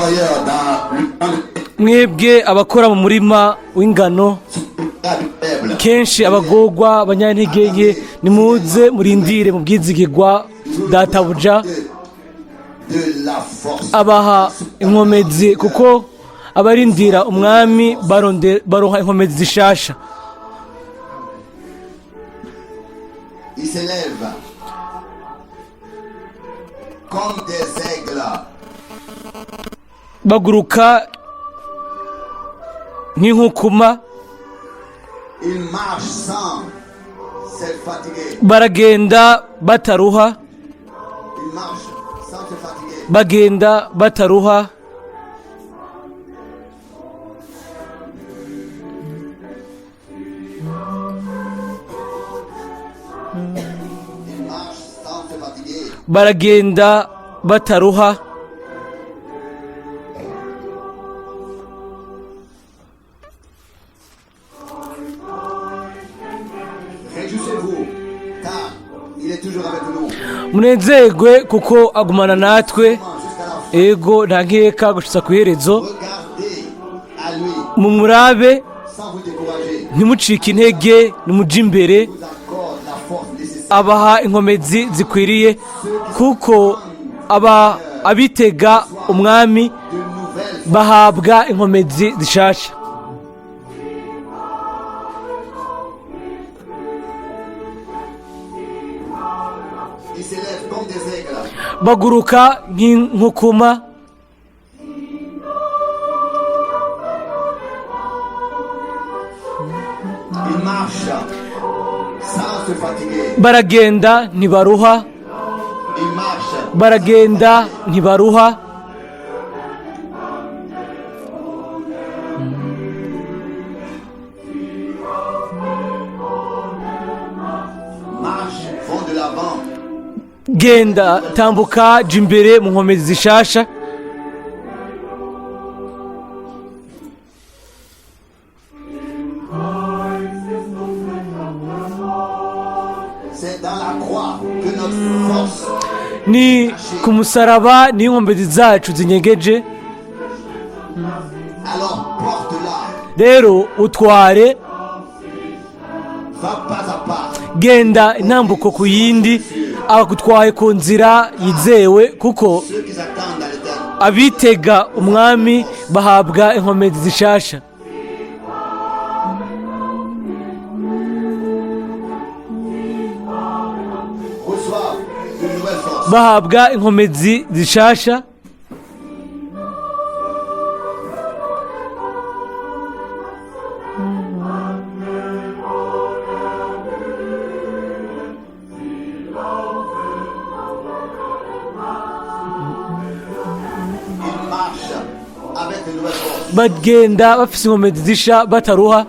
Travailleurs dans le Mwebwe abakora mu murima w'ingano, faible, kenshi abagorwa, abanyantege nke, nimuze murindire mu bwizigirwa databuja. De la force. Abaha inkomezi, kuko abarindira umwami baronka inkomezi zishasha. Ils s'élèvent comme des aigles. Baguruka nk'inkukuma. Ils marchent sans se fatiguer. Baragenda bataruha. Ils marchent sans se fatiguer. Bagenda bataruha. Ils marchent sans se fatiguer. Baragenda bataruha. Réjouissez-vous, car il est toujours avec nous. Munezerwe kuko agumana natwe. Jusqu'à la fin. Ego, nta nkeka, gushitsa ku iherezo. Regardez à lui Mumurabe sans vous décourager. ntimucike intege, nimuje imbere. Il vous accorde la force nécessaire. Abaha inkomezi zikwiriye, kuko aba abitega umwami De nouvelles bahabwa inkomezi zishasha. Ils s'élèvent comme des aigles. Baguruka nk'inkukuma. Ils marchent sans se fatiguer. Baragenda ntibaruha. Ils marchent. Baragenda ntibaruha. Marchent, vont de l'avant. Genda, tambuka, jya imbere mu nkomezi zishasha. C'est dans la croix que notre force Ni ku musaraba niyo inkomezi zacu zinyegeje. Alors porte-la. Rero utware. Va pas à pas. Genda intambuko ku yindi, abagutwaye ku nzira yizewe, kuko Ceux qui attendent à l'Éternel abitega umwami bahabwa inkomezi zishasha. Reçoivent de nouvelles forces. Bahabwa inkomezi zishasha. Ils marchent avec de nouvelles forces. Bagenda bafise inkomezi zisha bataruha.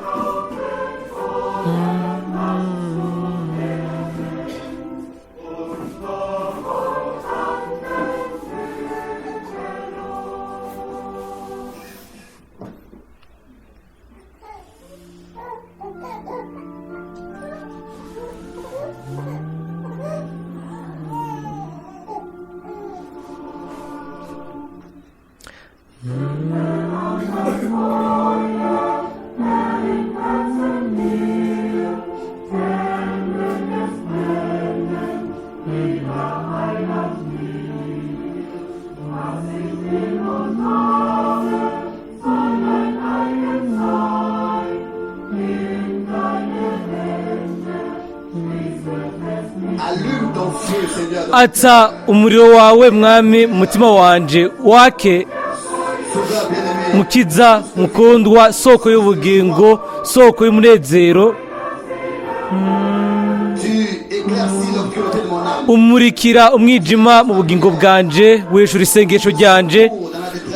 Allume ton feu, Seigneur, dans Atsa umuriro wawe, mwami, mu mutima wanje wake. Sauveur bien-aimé. Mukiza mukundwa, soko y'ubugingo, soko y'umunezero. Tu éclaircis l'obscurité de mon âme. Umurikira umwijima mu bugingo bwanje, wishura isengesho ryanje,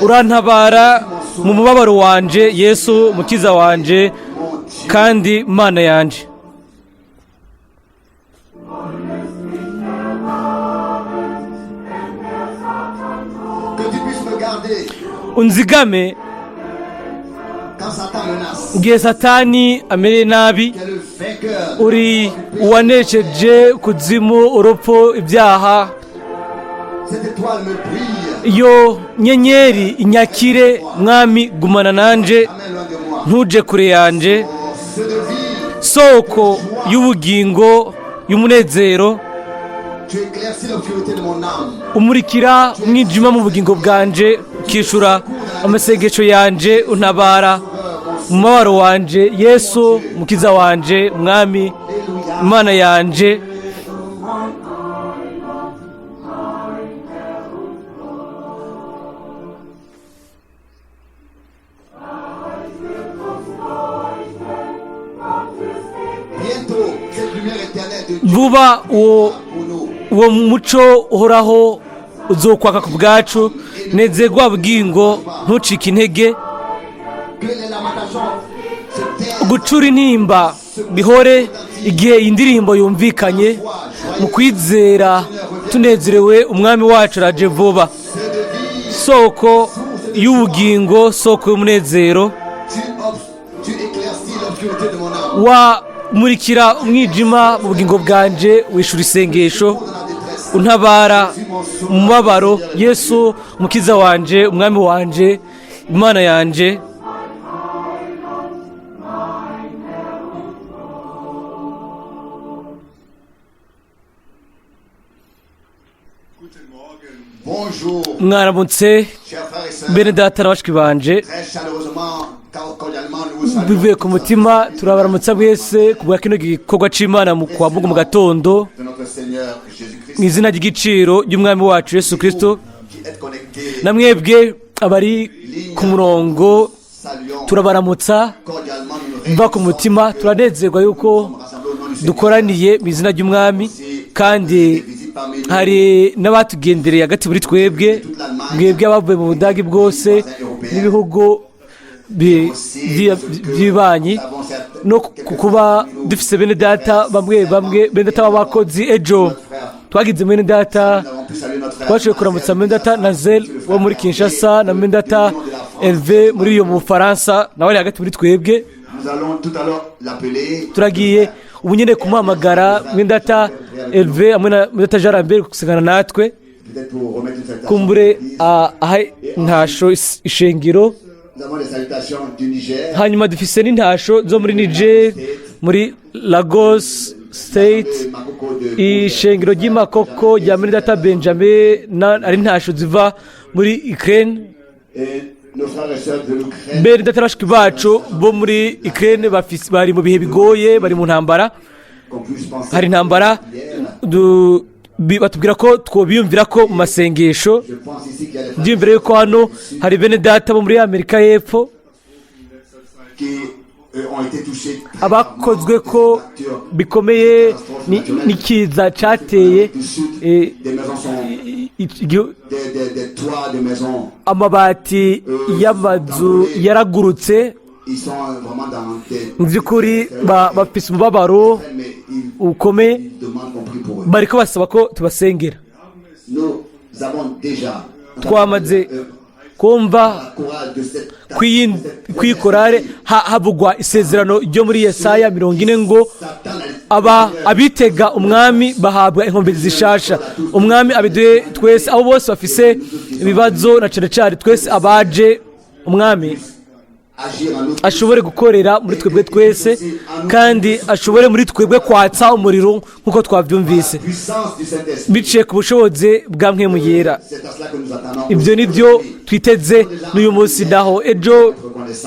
urantabara mu mubabaro wanje, Yesu mukiza wanje Mon Dieu. kandi Mana yanje. Que tu puisses me garder Unzigame quand Satan menace. igihe Satani amereye nabi. Tu es le vainqueur. Uri uwanesheje kuzimu, urupfu, ibyaha. Cette étoile me brille. Iyo nyenyeri inyakire, mwami, gumana nanje, Jamais loin de moi. ntuje kure yanje. Source de vie, Soko y'ubugingo, y'umunezero, tu éclaircis l'obscurité de mon âme. Umurikira umwijima mu bugingo bwanje, ukishura amasengesho yanje, untabara mu mubabaro wanje, Yesu mukiza wanje, mwami Imana yanje. Bientôt, cette lumière éternelle de Dieu Vuba uwo pour nous. Uwo muco uhoraho uzokwaka ku bwacu. Nezerwa bugingo, ntucike intege. Que les lamentations se taisent. Gucura intimba bihore igihe iyi ndirimbo yumvikanye mu kwizera tunezerewe. Umwami wacu araje vuba. Source de vie, Soko y'ubugingo, soko y'umunezero, tu éclaircis l'obscurité de mon âme. Wamurikira umwijima mu bugingo bwanje, wishura isengesho, Dans la détresse, untabara mu mubabaro, Yesu umukiza wanje, umwami wanje, Imana yanje. Bonjour, Mwaramutse, chers frères et sœurs. bene data na bashiki banje. Très chaleureusement, cordialement, nous vous saluons. Bivuye ku mutima turabaramutsa mwese ku bwa kino gikorwa c'Imana mu kwa Mungu mu gatondo, De notre Seigneur Jésus-Christ, mu izina ry'igiciro ry'umwami wacu Yesu Kristo. qui est connecté, Na mwebwe abari ku murongo, saluons turabaramutsa cordialement, nous nous mva ku mutima. Turanezerwa yuko rassemblons au nom du Seigneur. dukoraniye mu izina ry'umwami, kandi Visite parmi nous hari n'abatugendereye hagati muri twebwe, mwebwe abavuye mu Budage bwose n'ibihugu by'ibanyi, no kuba dufise bene data bamwe bamwe, bene data b'abakozi. Ejo twagize mwene data, Nous avons pu saluer notre frère twashoboye kuramutsa mwene data Nazel wo muri Kinshasa na mwene data Herve muri iyo mu Bufaransa, nawe ari hagati muri twebwe. Nous allons tout à l'heure l'appeler. Turagiye ubu nyine kumuhamagara, mwene data Herve hamwe na mwene data Jean Lambert, gusigana natwe. Peut-être pour remettre une salutation. Kumbure à l'église. aha intasho ishengero. Nous avons des salutations du Niger, Hanyuma dufise n'intasho zo muri Niger, muri Lagos State, de Makoko de ishengero ry'imakoko rya mwene data Benjamin, ari intasho ziva muri Ukraine. Et nos frères et sœurs de l'Ukraine. Bene data bashiki bacu bo muri Ukraine bari mu bihe bigoye, bari mu ntambara. Qu'on puisse penser Hari intambara. Batubwira ko twobiyumvira ko mu masengesho. Je pense ici qu'il y a des frères Ndiyumvira yuko hano hari bene data bo muri Amerika y'Epfo qui ont été touchés très abakozwe gravement ko des fractures bikomeye n'ikiza cyateye du sud. Des maisons sont des toits de maisons. Amabati y'amazu yaragurutse. Ils sont vraiment dans des Mu by'ukuri bafise umubabaro mais ils, ukomeye. Ils demandent qu'on prie pour eux. Bariko basaba ko tubasengera. Nous avons déjà Twamaze kumva la chorale de cette kw'iyi korale havugwa isezerano ryo muri Yesaya 40 ngo Satan aba abitega umwami bahabwa inkombe zishasha. Umwami abiduhe twese, abo bose bafise ibibazo, na cane cane twese abaje umwami agir en nous ashobore gukorera muri twebwe twese, kandi ashobore muri twebwe kwatsa umuriro nk'uko twabyumvise, puissance du Saint-Esprit. biciye ku bushobozi bwa Mpwemu Yera. C'est à cela que nous attendons. Ibyo ni byo twiteze n'uyu munsi. Naho ejo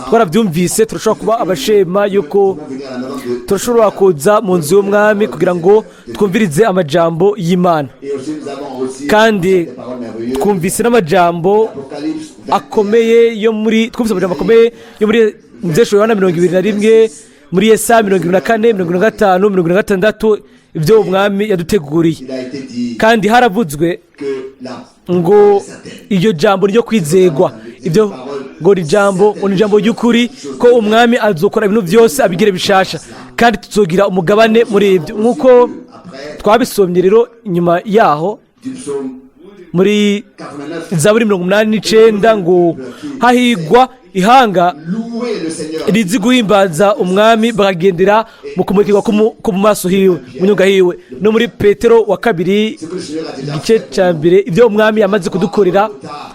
twarabyumvise, turashobora kuba abashema yuko Nous pouvons venir à la maison de turashobora kuza mu nzu y'umwami kugira ngo twumvirize amajambo y'Imana. Et aussi nous avons aussi Kandi des paroles merveilleuses. twumvise n'amajambo Apocalypse akomeye yo muri, twumvise amajambo akomeye yo muri Mbyesho Yohana 21, muri Yesaya 24, 45, 46, ibyo umwami yaduteguriye. Il a été dit Kandi haravuzwe que la ngo iryo jambo ryo kwizegwa, ibyo ngo ni jambo, ngo ni ijambo ry'ukuri, ko umwami azokora ibintu byose abigire bishasha, kandi tuzogira umugabane muri ibyo, nk'uko après twabisomye rero inyuma yaho du psaume muri 89 Zaburi 89 ngo hahigwa Ihanga Louez le Seigneur. Rizi guhimbaza Umwami, bakagendera mu kumurikirwa ko mu maso hiwe, mu nyunga hiwe. No muri Petero wa kabiri, Ce que le Seigneur a déjà igice fait. cya mbere, ibyo Umwami yamaze kudukorera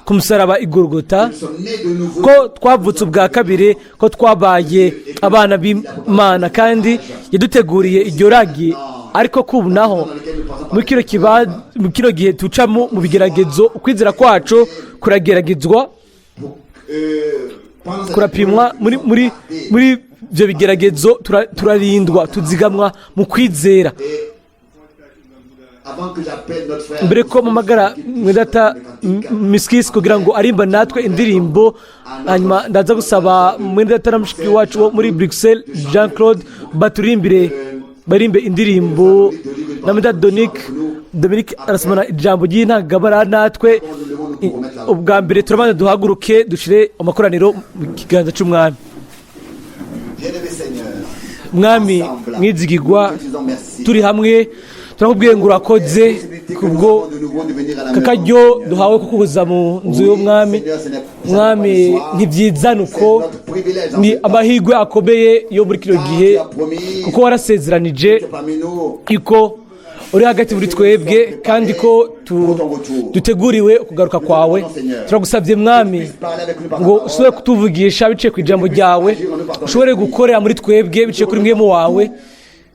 ku musaraba i Golgota, Nous sommes nés de nouveau. ko twavutse ubwa kabiri, ko twabaye abana b'Imana, kandi yaduteguriye iryo ragi. Ariko kubu naho muri kino gihe tucamo mu bigeragezo, ukwizera kwacu kurageragezwa, Pendant cette kurapimwa. Muri ibyo bigeragezo turarindwa, tuzigamwa mu kwizera. Avant que j'appelle notre frère Mbere ko mpamagara mwedata Misikisi kugira ngo arimba natwe indirimbo, hanyuma ndaza gusaba mwedata na mushiki wacu wo muri Bruxelles, Jean Claude, baturimbire, barimbe indirimbo, na mwedata Dominique arasomana ijambo ry'intangabara natwe. Ubwa mbere turabanza duhaguruke, dushire amakoraniro mu kiganza cy'Umwami. Bien-aimé Seigneur, Mwami mwizigigwa, turi hamwe turakubwiye ngo urakoze kubwo kakaryo duhawe kukuza mu nzu y'Umwami. Mwami, ntibyizana uko, ni amahirwe akomeye yo muri kino gihe, kuko warasezeranije iko uri hagati muri twebwe, kandi ko duteguriwe kugaruka kwawe. Turagusabye Mwami ngo ushobore kutuvugisha biciye ku ijambo ryawe, ushobore gukorera muri twebwe biciye kuri mwemu wawe.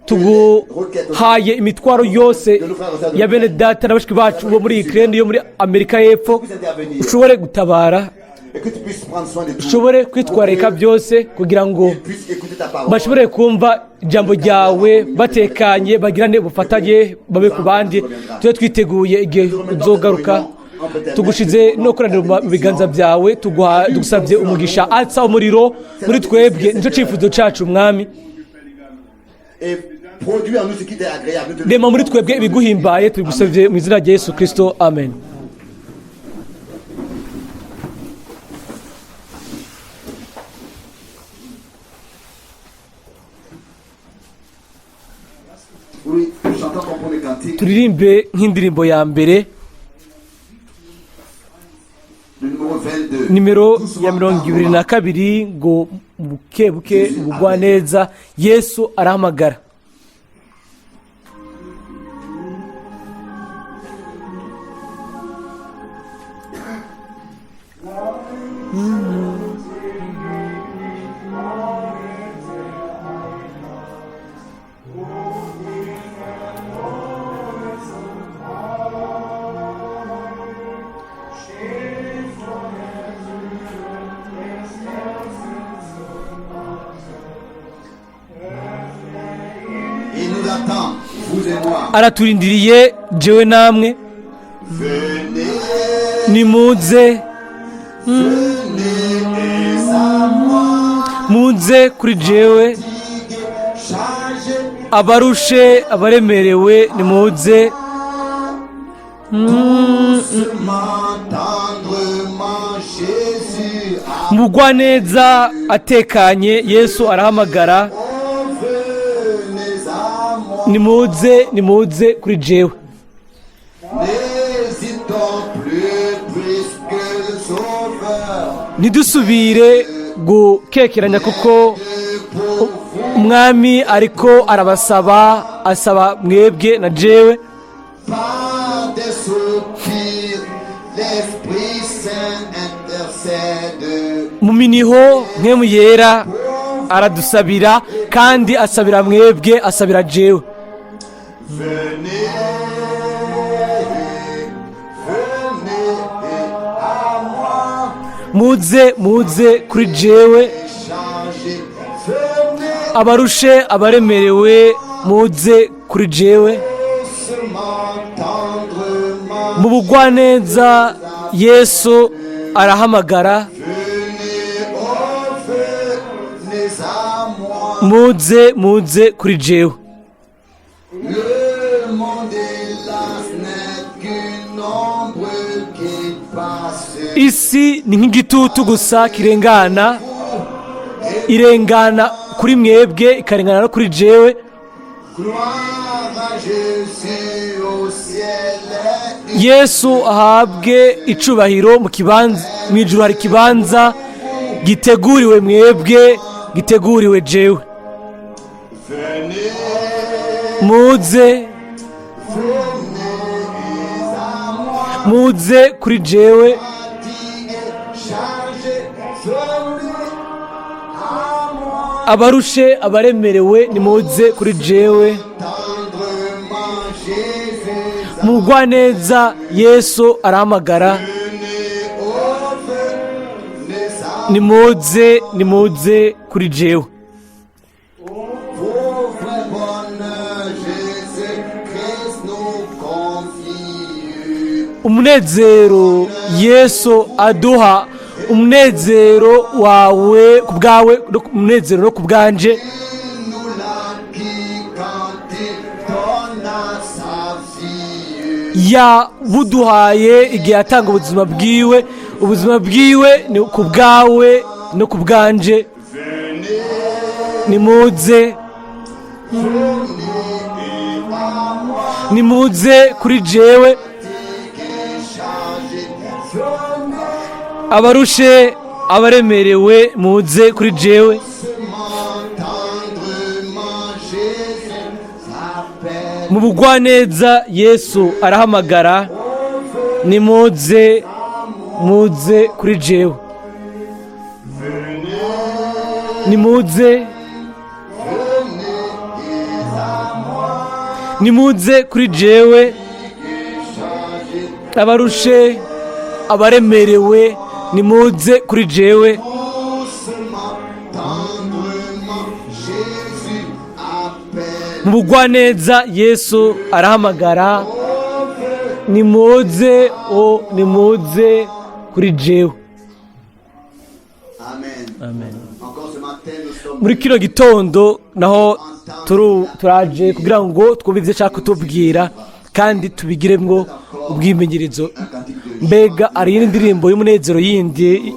Tuguhaye imitwaro yose ya bene data na bashiki bacu bo muri Ukraine, yo muri Amerika y'Epfo. Ushobore gutabara, ushobore kwitwararika byose, kugira ngo bashobore kumva ijambo ryawe batekanye, bagirane ubufatanye, babe ku bandi. Tube twiteguye igihe uzogaruka. Tugushize no koranira mu biganza byawe, tugusabye umugisha. Atsa umuriro muri twebwe, nicyo cyifuzo cyacu Mwami. Rema muri twebwe ibiguhimbaye. Tubigusabye mu izina rya Yesu Kirisito, amen. Oui, chantons comme premier cantique, Turirimbe nk'indirimbo ya mbere, le numéro 22. Nimero ya 22, ngo buke buke ubugwaneza Yesu arahamagara. Il nous attend, vous et moi. Araturindiriye jewe namwe. Venez, Nimuze, venez à moi, muze kuri jewe, chargez abarushe, abaremerewe, nimuze. Doucement, tendrement, Jésus a Mugwaneza atekanye Yesu arahamagara. Oh, venez à moi. Nimuze, nimuze kuri jewe. N'hésitons plus, puisque le Sauveur Ntidusubire gukekeranya, kuko pour vous Umwami ariko arabasaba, asaba mwebwe na jewe. Par des soupirs, l'Esprit Saint intercède. Mu miniho Mpwemu Yera aradusabira, kandi asabira mwebwe, asabira jewe. Venez, venez à moi, Muze, muze kuri jewe, changez. Venez abarushe, abaremerewe, muze kuri jewe. doucement, tendrement. Mu bugwaneza Yesu arahamagara. Venez, oh, venez à moi. Muze, muze kuri jewe. Le monde, hélas, n'est qu'une ombre qui passe. Isi ni nk'igitutu gusa kirengana, irengana kuri mwebwe, ikarengana no kuri jewe. Gloire à Jésus au ciel. Yesu ahabwe icubahiro mu kibanza, mu ijuru hari ikibanza Giteguriwe mwebwe, giteguriwe jewe. Venez, Muze, venez à moi, muze kuri jewe, fatigués, chargés, venez à moi. Abarushe, abaremerewe, nimuze kuri jewe. Tendrement Jésus, Mugwaneza Yesu arahamagara. Venez, oh, venez à Nimuze, nimuze kuri jewe. Pauvre bonheur, Jésus-Christ nous confie. Umunezero Yesu aduha, umunezero wawe ku bwawe umunezero no ku bwanje. Il nous l'a qui quand il donna sa vie. Yabuduhaye igihe yatanga ubuzima bwiwe. Ubuzima bwiwe ni ku bwawe no ku bwanje. Nimuze, nimuze kuri jewe, abarushe, abaremerewe, muze kuri jewe. Tendrement Jésus s'appelle. Mu bugwaneza Yesu arahamagara: nimuze, muze kuri jewe, nimuze, nimuze kuri jewe, abarushe, abaremerewe, nimuze kuri jewe. Doucement, tendrement, Jésus appelle. Mu bugwaneza Yesu arahamagara: nimuze, o nimuze kuri jewe. Amen. Amen. Encore ce matin, nous sommes Muri kino gitondo naho turaje kugira ngo twumve ibyo ashaka kutubwira kandi tubigiremwo ubwimenyerezo. Un cantique de Mbega ari iyindi ndirimbo y'umunezero yindi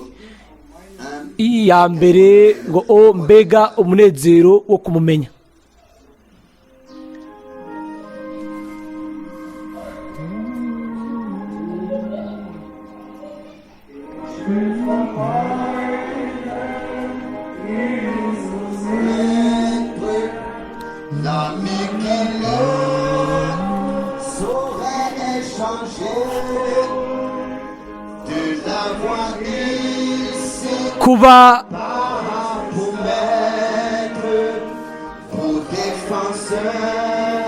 ya mbere ngo o mbega umunezero wo kumumenya? Maître, l'ami qui ne saurait échanger de l'avoir ici Kuba pour maître, pour défenseur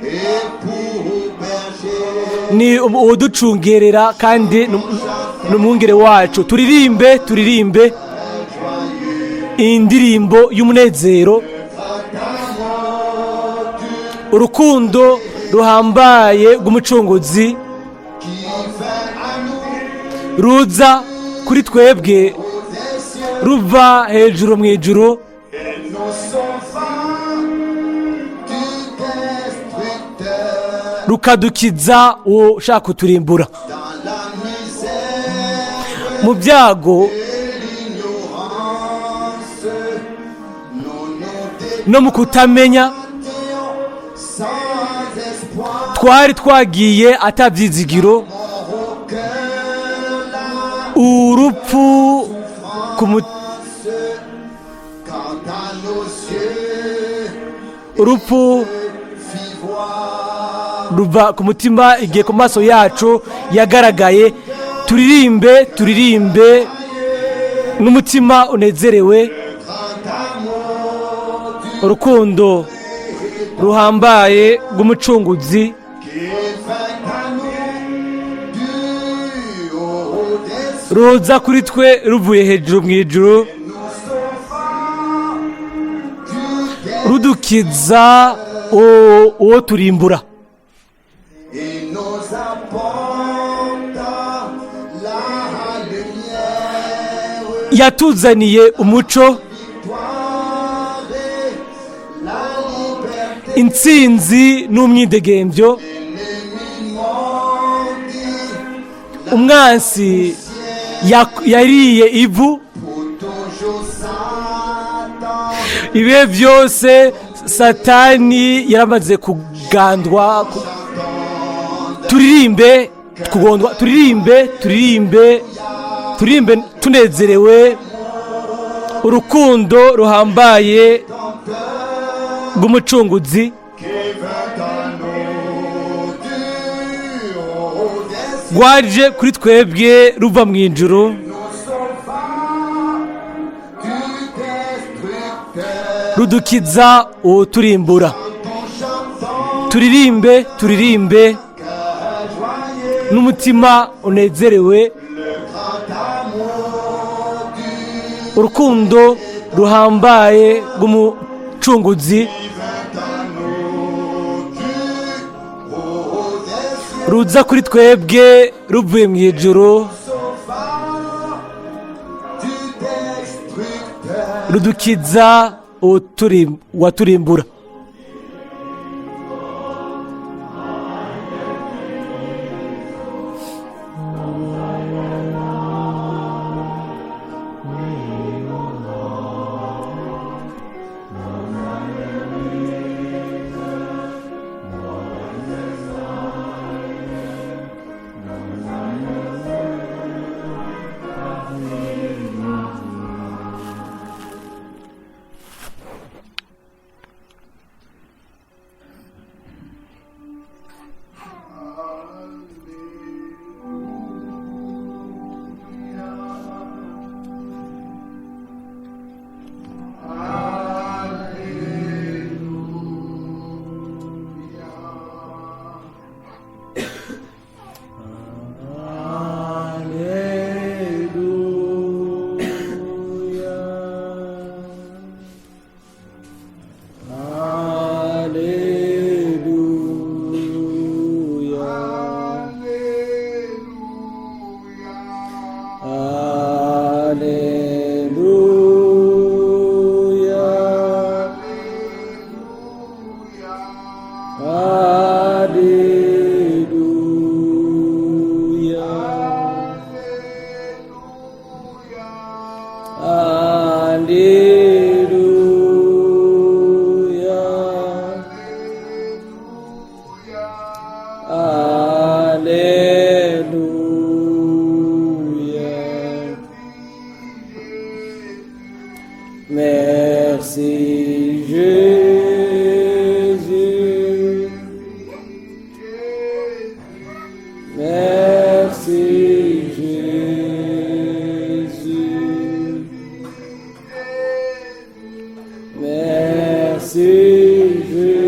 et pour berger. Ni uwuducungerera kandi ni umwungere wacu. Turirimbe, turirimbe indirimbo y'umunezero, urukundo ruhambaye rw'umucunguzi Qui vint à nous ruza kuri twebwe des cieux ruva hejuru mu ijuru et nous sauva du destructeur rukadukiza uwo ushaka kuturimbura. Dans la misère Mu byago et l'ignorance. Nous nous no mu kutamenya, départions sans espoir, twari twagiye atabyizigiro, mort au cœur, la urupfu ku Quant à nos yeux, urupfu fit voir ruva ku mutima igihe ku maso yacu yagaragaye. Turirimbe, turirimbe n'umutima unezerewe grand amour du urukundo ruhambaye rw'umucunguzi qui vint à nous du haut des cieux, ruza kuri twe ruvuye hejuru mu ijuru, nous sauva du rudukiza uwo turimbura. Et nous apporta la lumière, Yatuzaniye umuco, victoire et la liberté. Intsinzi n'umwidegembyo. L'ennemi mordit Umwansi yariye ivu pour toujours Satan. Ibihe byose Satani yaramaze kugandwa. Turirimbe kugondwa, turirimbe, turirimbe, turirimbe tunezerewe. Urukundo ruhambaye rw'umucunguzi rwaje kuri twebwe ruva mu ijuru, rudukiza uwuturimbura. Turirimbe, turirimbe n'umutima unezerewe urukundo ruhambaye rw'umucunguzi ruza kuri twebwe ruvuye mu ijuru, rudukiza uwaturimbura. Merci Jésus. Merci Jésus. Merci Jésus.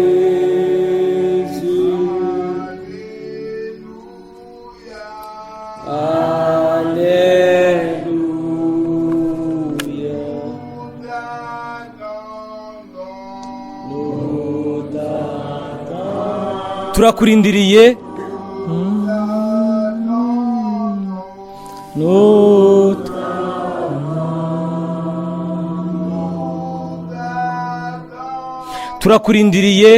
Alléluia. Turakurindiriye. Turakurindiriye.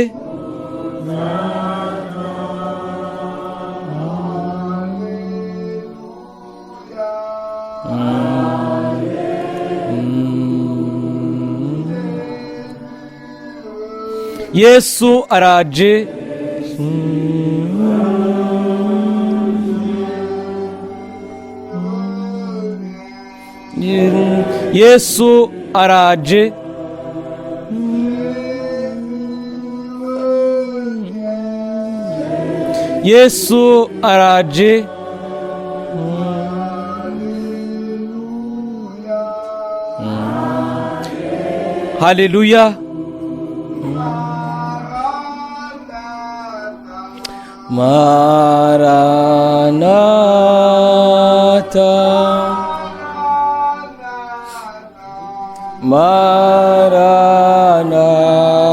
Yesu araje. Yesu araje. Yesu araje. Haleluya. Maranatha.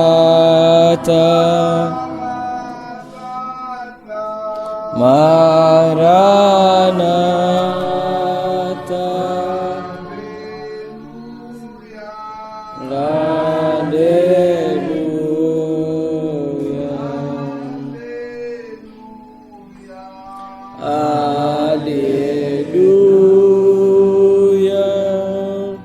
Maranatha. Maranatha. Hallelujah. Hallelujah.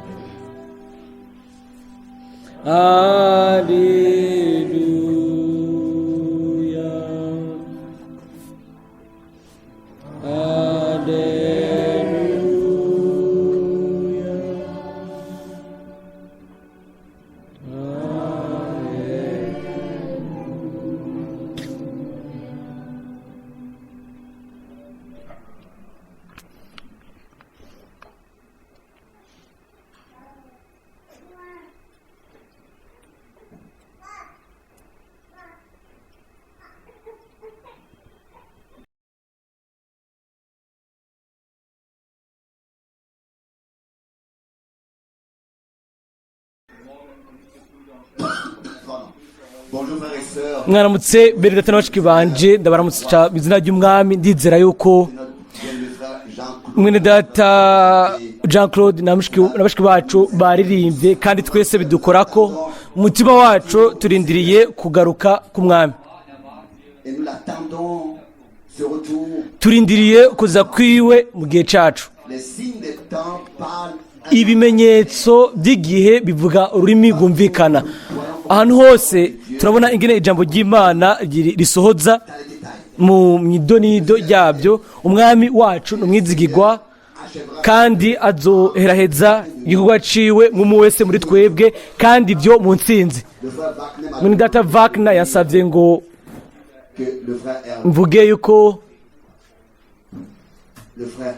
Bonjour frères et sœurs, Mwaramutse bene data na bashiki banje, ndabaramutse mu izina ry'Umwami. Ndizera yuko notre bien-aimé frère Jean-Claude mwene data Jean Claude na bashiki bacu baririmbye, kandi twese bidukorako umutima wacu. Turindiriye kugaruka k'Umwami. Et nous l'attendons, ce retour. Turindiriye kuza kwiwe mu gihe cacu. Les signes des temps parlent Ibimenyetso by'igihe bivuga ururimi rwumvikana. Ahantu hose turabona ingene ijambo ry'Imana risohoza dans les détails. mu idonido ryabyo. Umwami wacu ni umwizigirwa, kandi azoheraheza igikorwa ciwe mw'umwe wese muri twebwe, kandi ibyo mu ntsinzi. Le frère Wagner m'a Mwene data Wagner yasabye ngo que le frère Hervé, mvuge yuko le frère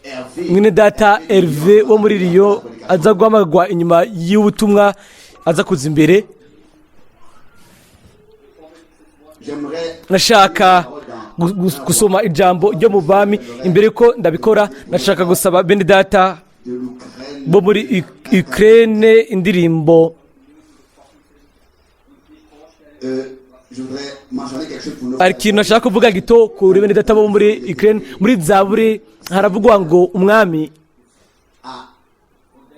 Hervé, mwene data Hervé wo muri Riyo aza guhamagarwa inyuma y'ubutumwa, aza kuza imbere. J'aimerais Nashaka gusoma ijambo ryo mu Bami. Imbere ko ndabikora, nashaka gusaba bene data de l'Ukraine bo muri Ukraine indirimbo. Je voudrais mentionner quelque chose pour nos Hari ikintu nashaka kuvuga gito kuri bene data bo muri Ukraine. Muri Zaburi haravugwa ngo Umwami a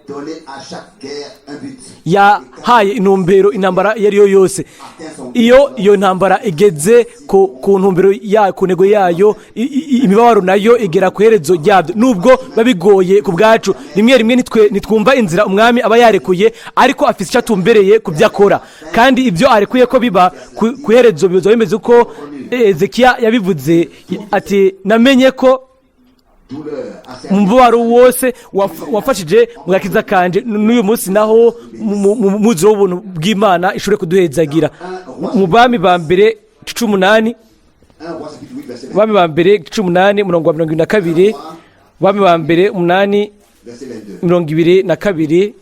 donné à chaque guerre un but. yahaye intumbero intambara iyo ari yo yose. Iyo iyo ntambara igeze ku ntumbero yayo, ku ntego yayo, imibabaro nayo igera ku iherezo ryabyo, nubwo biba bigoye ku bwacu. Rimwe rimwe ntitwumva inzira Umwami aba yarekuye, ariko afite icyo atumbereye ku byo akora, kandi ibyo arekuye ko biba ku iherezo biba bimeze uko Ezekiya yabivuze ati: "Namenye ko Douleur à mu mubabaro wose wafashije mu gakiza kanje." N'uyu munsi naho mu muzuro w'ubuntu bw'Imana ishobore kuduhezagira. Mu Bami ba Mbere 18. 1 Roi chapitre 8 verset 20, Bami ba Mbere 18, umurongo wa 22. Bami ba Mbere 8, verset 22. 22.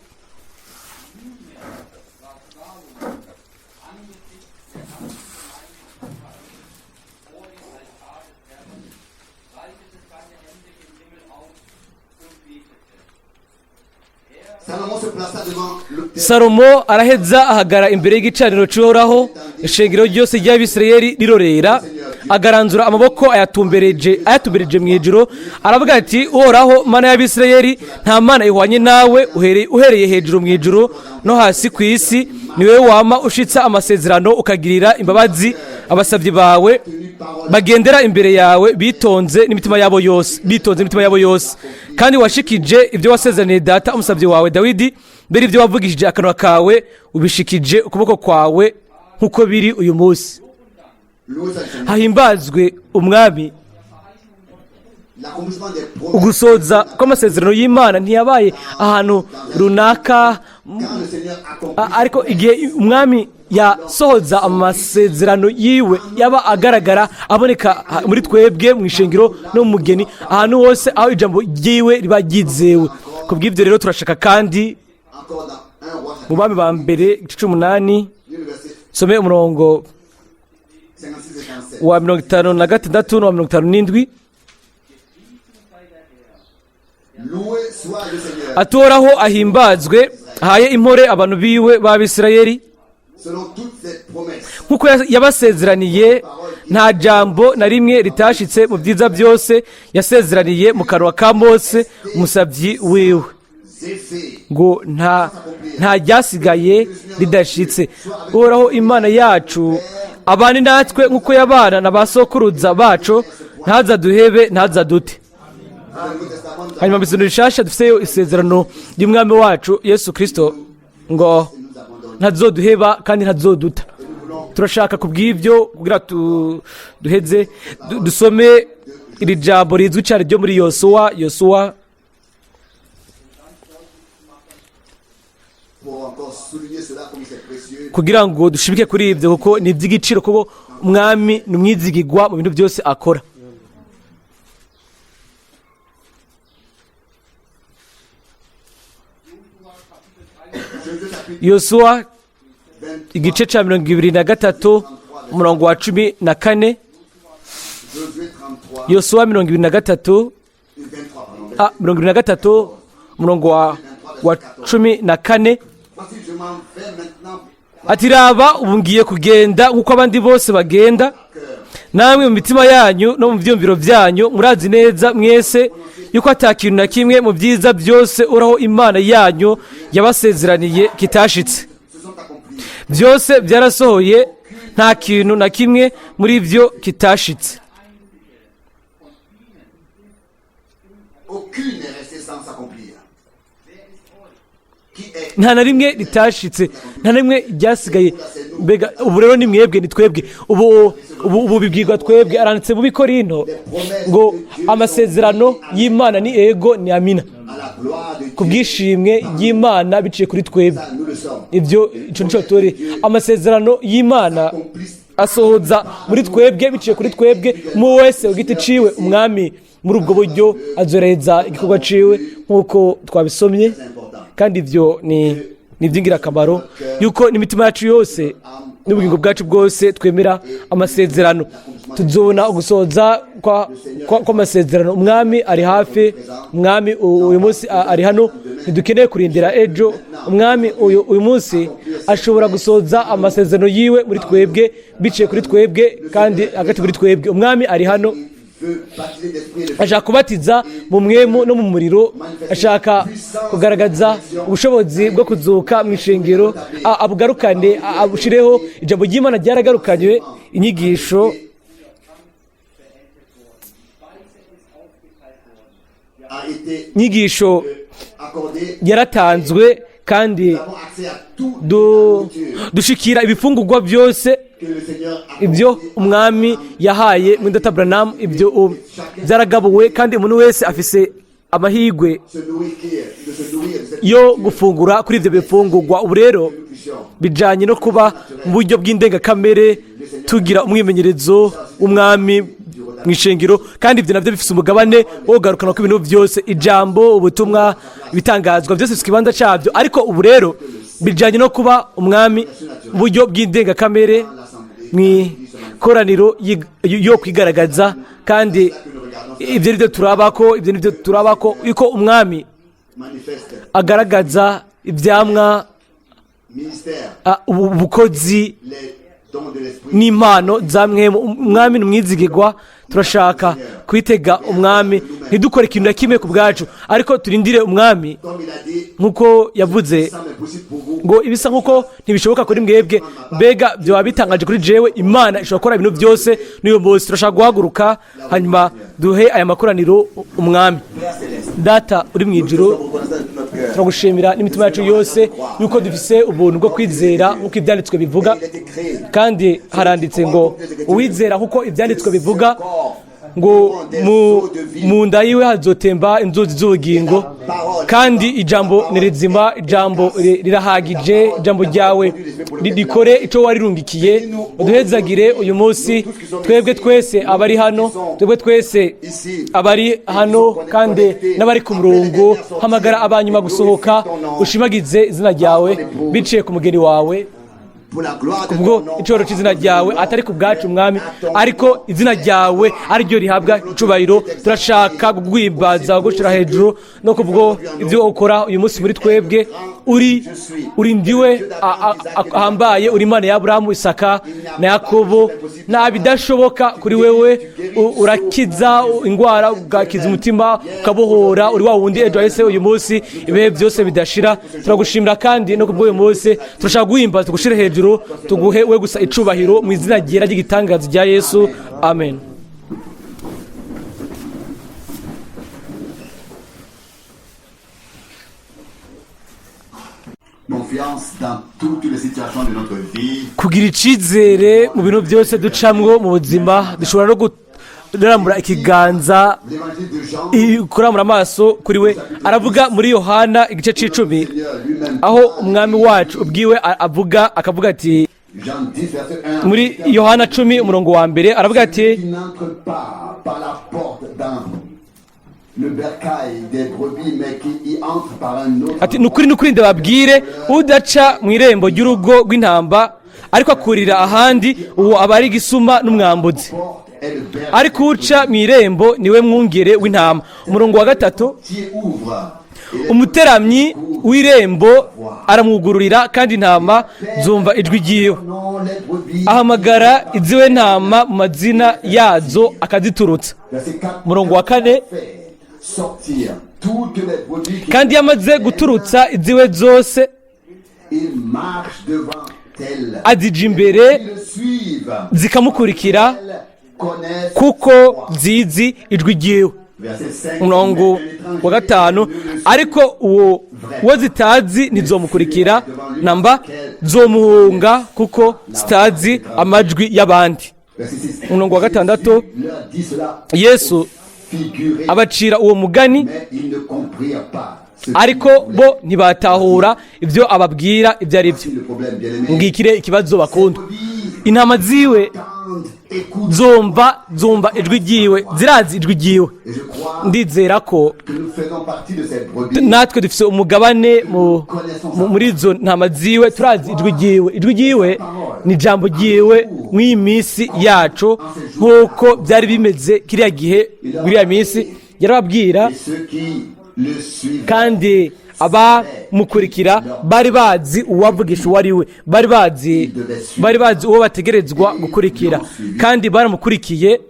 Salomon se plaça devant l'autel Salomo araheza ahagara imbere y'igicaniro cy'Uhoraho, ishengero ryose ry'Abisirayeli rirorera. Agaranzura amaboko ayatumbereje mu ijuru, aravuga ati: "Uhoraho Mana y'Abisirayeli, nta mana ihwanye nawe uhereye hejuru mu ijuru no hasi ku isi. Ni wowe wama ushitsa amasezerano, ukagirira imbabazi abasabyi bawe bagendera imbere yawe bitonze n'imitima yabo yose, bitonze imitima yabo yose. Kandi washikije ibyo wasezeraniye data umusabyi wawe Dawidi, mbere ibyo wavugishije akanwa kawe ubishikije ukuboko kwawe, nk'uko biri uyu munsi." Loué soit le Seigneur. Hahimbazwe Umwami. L'accomplissement des promesses. Ugusoza kw'amasezerano y'Imana ntiyabaye ahantu runaka. Quand le Seigneur accomplit Ariko igihe Umwami yasohoza amasezerano yiwe, yaba agaragara, aboneka muri twebwe, mu ishengero no mu mugeni, ahantu hose aho ijambo ryiwe riba ryizewe. Ku bw'ibyo rero turashaka kandi encore dans 1 Roi mu Bami ba Mbere igice c'umunani, chapitre 8, verset some umurongo 56 et 57. wa 56 n'uwa 57. Loué soit le Seigneur Atoraho ahimbazwe, ahaye impore abantu biwe b'Abisirayeli selon toutes ses promesses. nk'uko yabasezeraniye. Nta jambo na rimwe ritashitse mu byiza byose yasezeraniye mu kanwa ka Mose umusabyi wiwe, Effet. ngo nta ryasigaye ridashitse. Uhoraho Imana yacu abane natwe nk'uko yabana na ba sokuruza bacu, ntazaduhebe, ntazadute. Dans le Nouveau Testament, nous Hanyuma mu Isezerano Rishasha dufiseyo isezerano ry'Umwami wacu Yesu Kirisito ngo nous abandonne. ntazoduheba kandi ntazoduta. Turashaka ku bw'ibyo kugira duheze dusome iri jambo rizwi cyane ryo muri Yosuwa, Yosuwa. Pour encore souligner cela comme c'est précieux. Kugira ngo dushimike kuri ibyo, kuko ni iby'igiciro, kuko Umwami ni umwizigirwa mu bintu byose akora. Josué chapitre Yosuwa 23, igice cya 23, umurongo wa 14. Josué 33, Yosuwa 23, 23, pardon. 23, umurongo wa 14. Voici, je m'en vais maintenant Ati: "Raba, ubu ngiye kugenda nk'uko abandi bose bagenda. Namwe mu mitima yanyu no mu byumviro byanyu murazi neza mwese yuko ata kintu na kimwe mu byiza byose Uhoraho Imana yanyu yabasezeraniye kitashitse. Se sont accomplis. Byose byarasohoye, nta kintu na kimwe muri byo kitashitse." Aucune n'est restée sans s'accomplir. Qui est Nta na rimwe ritashitse, nta na rimwe ryasigaye. Mbega ubu rero ni mwebwe, ni twebwe ubu bibwirwa twebwe. Aranditse mu Bikorino ngo amasezerano y'Imana ni ego, ni amina, à la gloire de ku Dieu. bw'ishimwe ry'Imana biciye kuri twebwe. Ça, nous le sommes. Ibyo icyo nicyo turi. Amasezerano y'Imana asohoza muri twebwe, biciye kuri twebwe, mu wese ku giti ciwe. Umwami muri ubwo buryo azoreza igikorwa ciwe nk'uko twabisomye. Kandi ibyo ni iby'ingirakamaro yuko n'imitima yacu yose n'ubugingo bwacu bwose twemera amasezerano, tuzobona ugusohoza kw'amasezerano. Umwami ari hafi. Umwami uyu munsi ari hano. Ntidukeneye kurindira ejo. Umwami uyu munsi ashobora gusohoza amasezerano yiwe muri twebwe, biciye kuri twebwe kandi hagati muri twebwe. Umwami ari hano. Veut baptiser d'esprit et de Ashaka kubatiza mu mpwemu no mu muriro. Ashaka kugaragaza ubushobozi bwo kuzuka mu ishengero, abugarukane, abushireho. Ijambo ry'Imana ryaragarukanywe, inyigisho a été inyigisho accordé. yaratanzwe kandi Nous avons accès à toute la nourriture dushikira ibifungurwa byose que le Seigneur a ibyo accordé. Umwami yahaye muri data Branham. Ibyo byaragabuwe kandi umuntu wese afise amahirwe Se nourrir, de se nourrir de cette yo gufungura kuri ibyo bifungurwa. Ubu rero nutrition. bijyanye no kuba mu buryo bw'indengakamere tugira umwimenyerezo w'Umwami mu ishengero, kandi ibyo nabyo bifite umugabane wo kugarukana ko ibintu byose, ijambo, ubutumwa, ibitangazwa byose bifite ikibanza cyabyo. Ariko ubu rero bijyanye no kuba Umwami mu buryo bw'indengakamere mu ikoraniro yo kwigaragaza, kandi ibyo ni byo turaba ko, ibyo ni byo turaba ko yuko Umwami Manifeste agaragaza ibyamwa, ministère, ubukozi les dons de l'esprit. n'impano za mpwemu. Umwami ni umwizigirwa. Turashaka kwitega Umwami, ntidukore ikintu na kimwe ku bwacu, ariko turindire Umwami. Comme il a dit, Nk'uko yavuze ça m'est possible pour vous. ngo ibisa nk'uko ntibishoboka kuri mwebwe, mbega byaba bitangaje kuri jewe? Imana ishobora gukora ibintu byose n'uyu munsi. Turashaka guhaguruka hanyuma duhe aya makoraniro Umwami. Père céleste, Data uri mu ijuru, nous sommes reconnaissants de tout notre cœur. turagushimira n'imitima yacu yose yuko dufise ubuntu bwo kwizera nk'uko Ibyanditswe bivuga. Il a été créé. Kandi haranditse ngo uwizera nk'uko Ibyanditswe bivuga, ngo mu nda yiwe hazotemba inzuzi z'ubugingo. Kandi ijambo ni rizima, ijambo rirahagije. Ijambo ryawe rikore icyo warirungikiye. Uduhezagire uyu munsi, twebwe twese abari hano, twebwe twese abari hano kandi n'abari ku murongo. Hamagara abanyuma gusohoka, ushimagize izina ryawe biciye ku mugeni wawe, Pour la gloire de kubwo ton nom. icoro cy'izina ryawe, atari ku bwacu Mwami, ariko izina ryawe ariryo rihabwa icubahiro. Turashaka kuguhimbaza, kugushyira hejuru no kubwo ibyo ukora uyu munsi muri twebwe. Uri ndiwe ahambaye, uri Imana ya Aburahamu, Isaka na Yakobo. Nta bidashoboka kuri wewe. Urakiza indwara, ugakiza umutima, ukabohora. Uri wa wundi ejo hahise, uyu munsi, ibihe byose bidashira. Turagushimira kandi no kubw'uyu munsi. Turashaka guhimbaza, tugushyire hejuru, tuguhe we gusa icubahiro, mu izina ryera ry'igitangaza rya Yesu, amen. Confiance dans toutes les situations de notre vie. Kugira icizere mu bintu byose ducamwo mu buzima, dushobora no kurambura ikiganza, L'évangile de Jean, kurambura amaso kuri we. Aravuga muri Yohana igice c'icumi, Seigneur lui-même. aho Umwami wacu ubwiwe avuga, akavuga ati, Jean 10, verset 1. muri Yohana 10 umurongo wa mbere, aravuga ati: Qui n'entre pas par la porte dans le bercail des brebis, mais qui y entre par un autre. Ati: "Ni ukuri, ni ukuri, ndababwire, udaca mu irembo ry'urugo rw'intamba ariko akurira ahandi, uwo aba ari igisuma n'umwambuzi. Porte est le berger Ariko uca mu irembo niwe mwungere w'intama." Umurongo wa gatatu: qui ouvre. Umuteramyi w'irembo aramwugururira, kandi intama zumva ijwi ryiwe. Non, les brebis. Ahamagara iziwe ntama mu mazina yazo, akaziturutsa. Verset 4. Umurongo wa 4. Fait sortir toutes les brebis qui Kandi iyo amaze guturutsa iziwe zose, il marche devant elles. azija imbere, Ils le suivent. zikamukurikira, Elles connaissent kuko zizi ijwi ryiwe. Verset 5. Umurongo wa 5: ariko uwo zitazi ntizomukurikira namba, zomuhunga, kuko zitazi amajwi y'abandi. Verset 6. Umurongo wa 6: Leur dit cela Yesu figuré, abacira uwo mugani, mais ils ne comprirent pas ce qu'il ariko voulait. bo ntibatahura ibyo ababwira ibyo ari byo. Le problème, bien-aimé. Ngikire ikibazo, bakunda. Brebis Intama ziwe entendent, écoutent. zumva ijwi ryiwe, zirazi ijwi ryiwe. Et je crois Ndizera ko que nous faisons partie de cette brebis. natwe dufite umugabane muri izo ntama ziwe. Turazi ijwi ryiwe. Ijwi ryiwe ni ijambo ryiwe mw'iyi minsi yacu, nk'uko byari bimeze kiriya gihe, muri iriya minsi yarababwira. Et ceux qui le suivent. Kandi abamukurikira bari bazi uwavugisha uwo ari we, bari bazi uwo bategerezwa gukurikira, kandi baramukurikiye.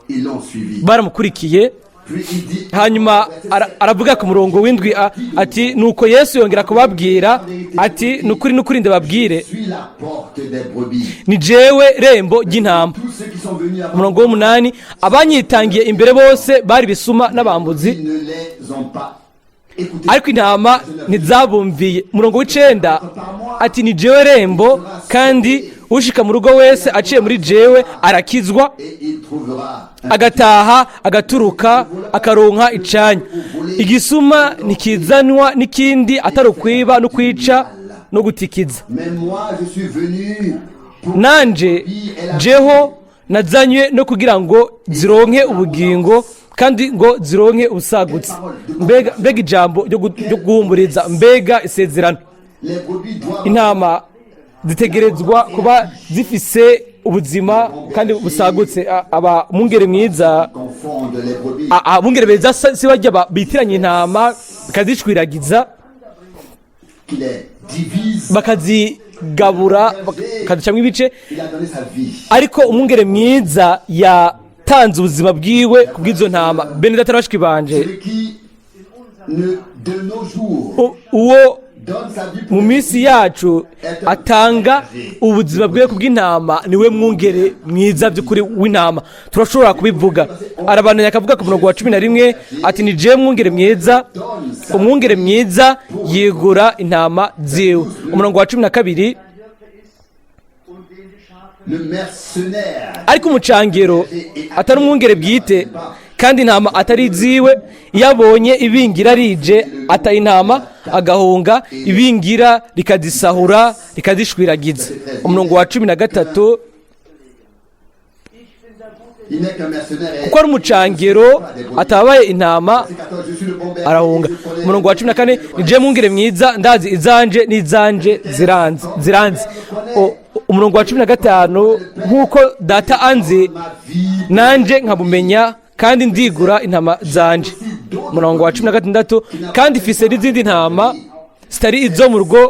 Ils l'ont suivi. Baramukurikiye. Puis il dit, Hanyuma aravuga ku murongo w'indwi ati: "Nuko Yesu yongera kubabwira ati: Nukuri, nukuri, ndababwire, suis la porte des brebis. ni jewe rembo ry'intama." Tous ceux qui sont venus avant Umurongo w'umunani: "Abanyitangiye imbere bose bari bisuma n'abambuzi, ils ne les ont pas écoutés. ariko intama ntizabumviye." Umurongo w'icenda ati: "Ni jewe rembo, kandi ushika mu rugo wese aciye muri jewe arakizwa, Et il trouvera un agataha, agaturuka, akaronka icanya. Igisuma ntikizanwa n'ikindi atari ukwiba no kwica no gutikiza. Mais moi, je suis venu pour Nanje jeho nazanywe no kugira ngo zironke ubugingo, kandi ngo zironke ubusagutse." Mbega ijambo ryo guhumuriza! Mbega isezerano! Les brebis doivent Intama zitegerezwa kuba zifise ubuzima kandi busagutse. Aba umwungere mwiza confondre les brebis. Abungere beza si barya bitiranya intama, bakazishwiragiza, Qui les divise. bakazigabura, bakazicamwo ibice. Il a donné sa vie. Ariko umwungere mwiza yatanze ubuzima bwiwe ku bw'izo ntama. Bene data na bashiki banje, Celui qui, ne, de nos jours, uwo donne sa vie pour mu minsi yacu atanga ubuzima bwiwe ku bw'intama niwe mwungere mwiza by'ukuri w'intama. Turashobora kubivuga. Arabandanya akavuga ku murongo wa 11 ati: "Ni jewe mwungere mwiza, umwungere mwiza yigura intama ziwe." Umurongo wa 12: le mercenaire "Ariko umucangero atari umwungere bwite, kandi intama atari iziwe, iyo abonye ibingira rije, ata intama agahunga, ibingira rikazisahura, rikazishwiragiza." Umurongo wa 13: Il n'est qu'un mercenaire. "Kuko ari umucangero, atabaye intama, arahunga." Umurongo wa 14: "Ni jewe mwungere mwiza, ndazi izanje n'izanje ziranze." Umurongo wa 15: "Nk'uko data anzi, nanje nkabumenya, kandi ndigura intama zanje." Umurongo wa 16: "Kandi ifise n'izindi ntama zitari izo mu rugo,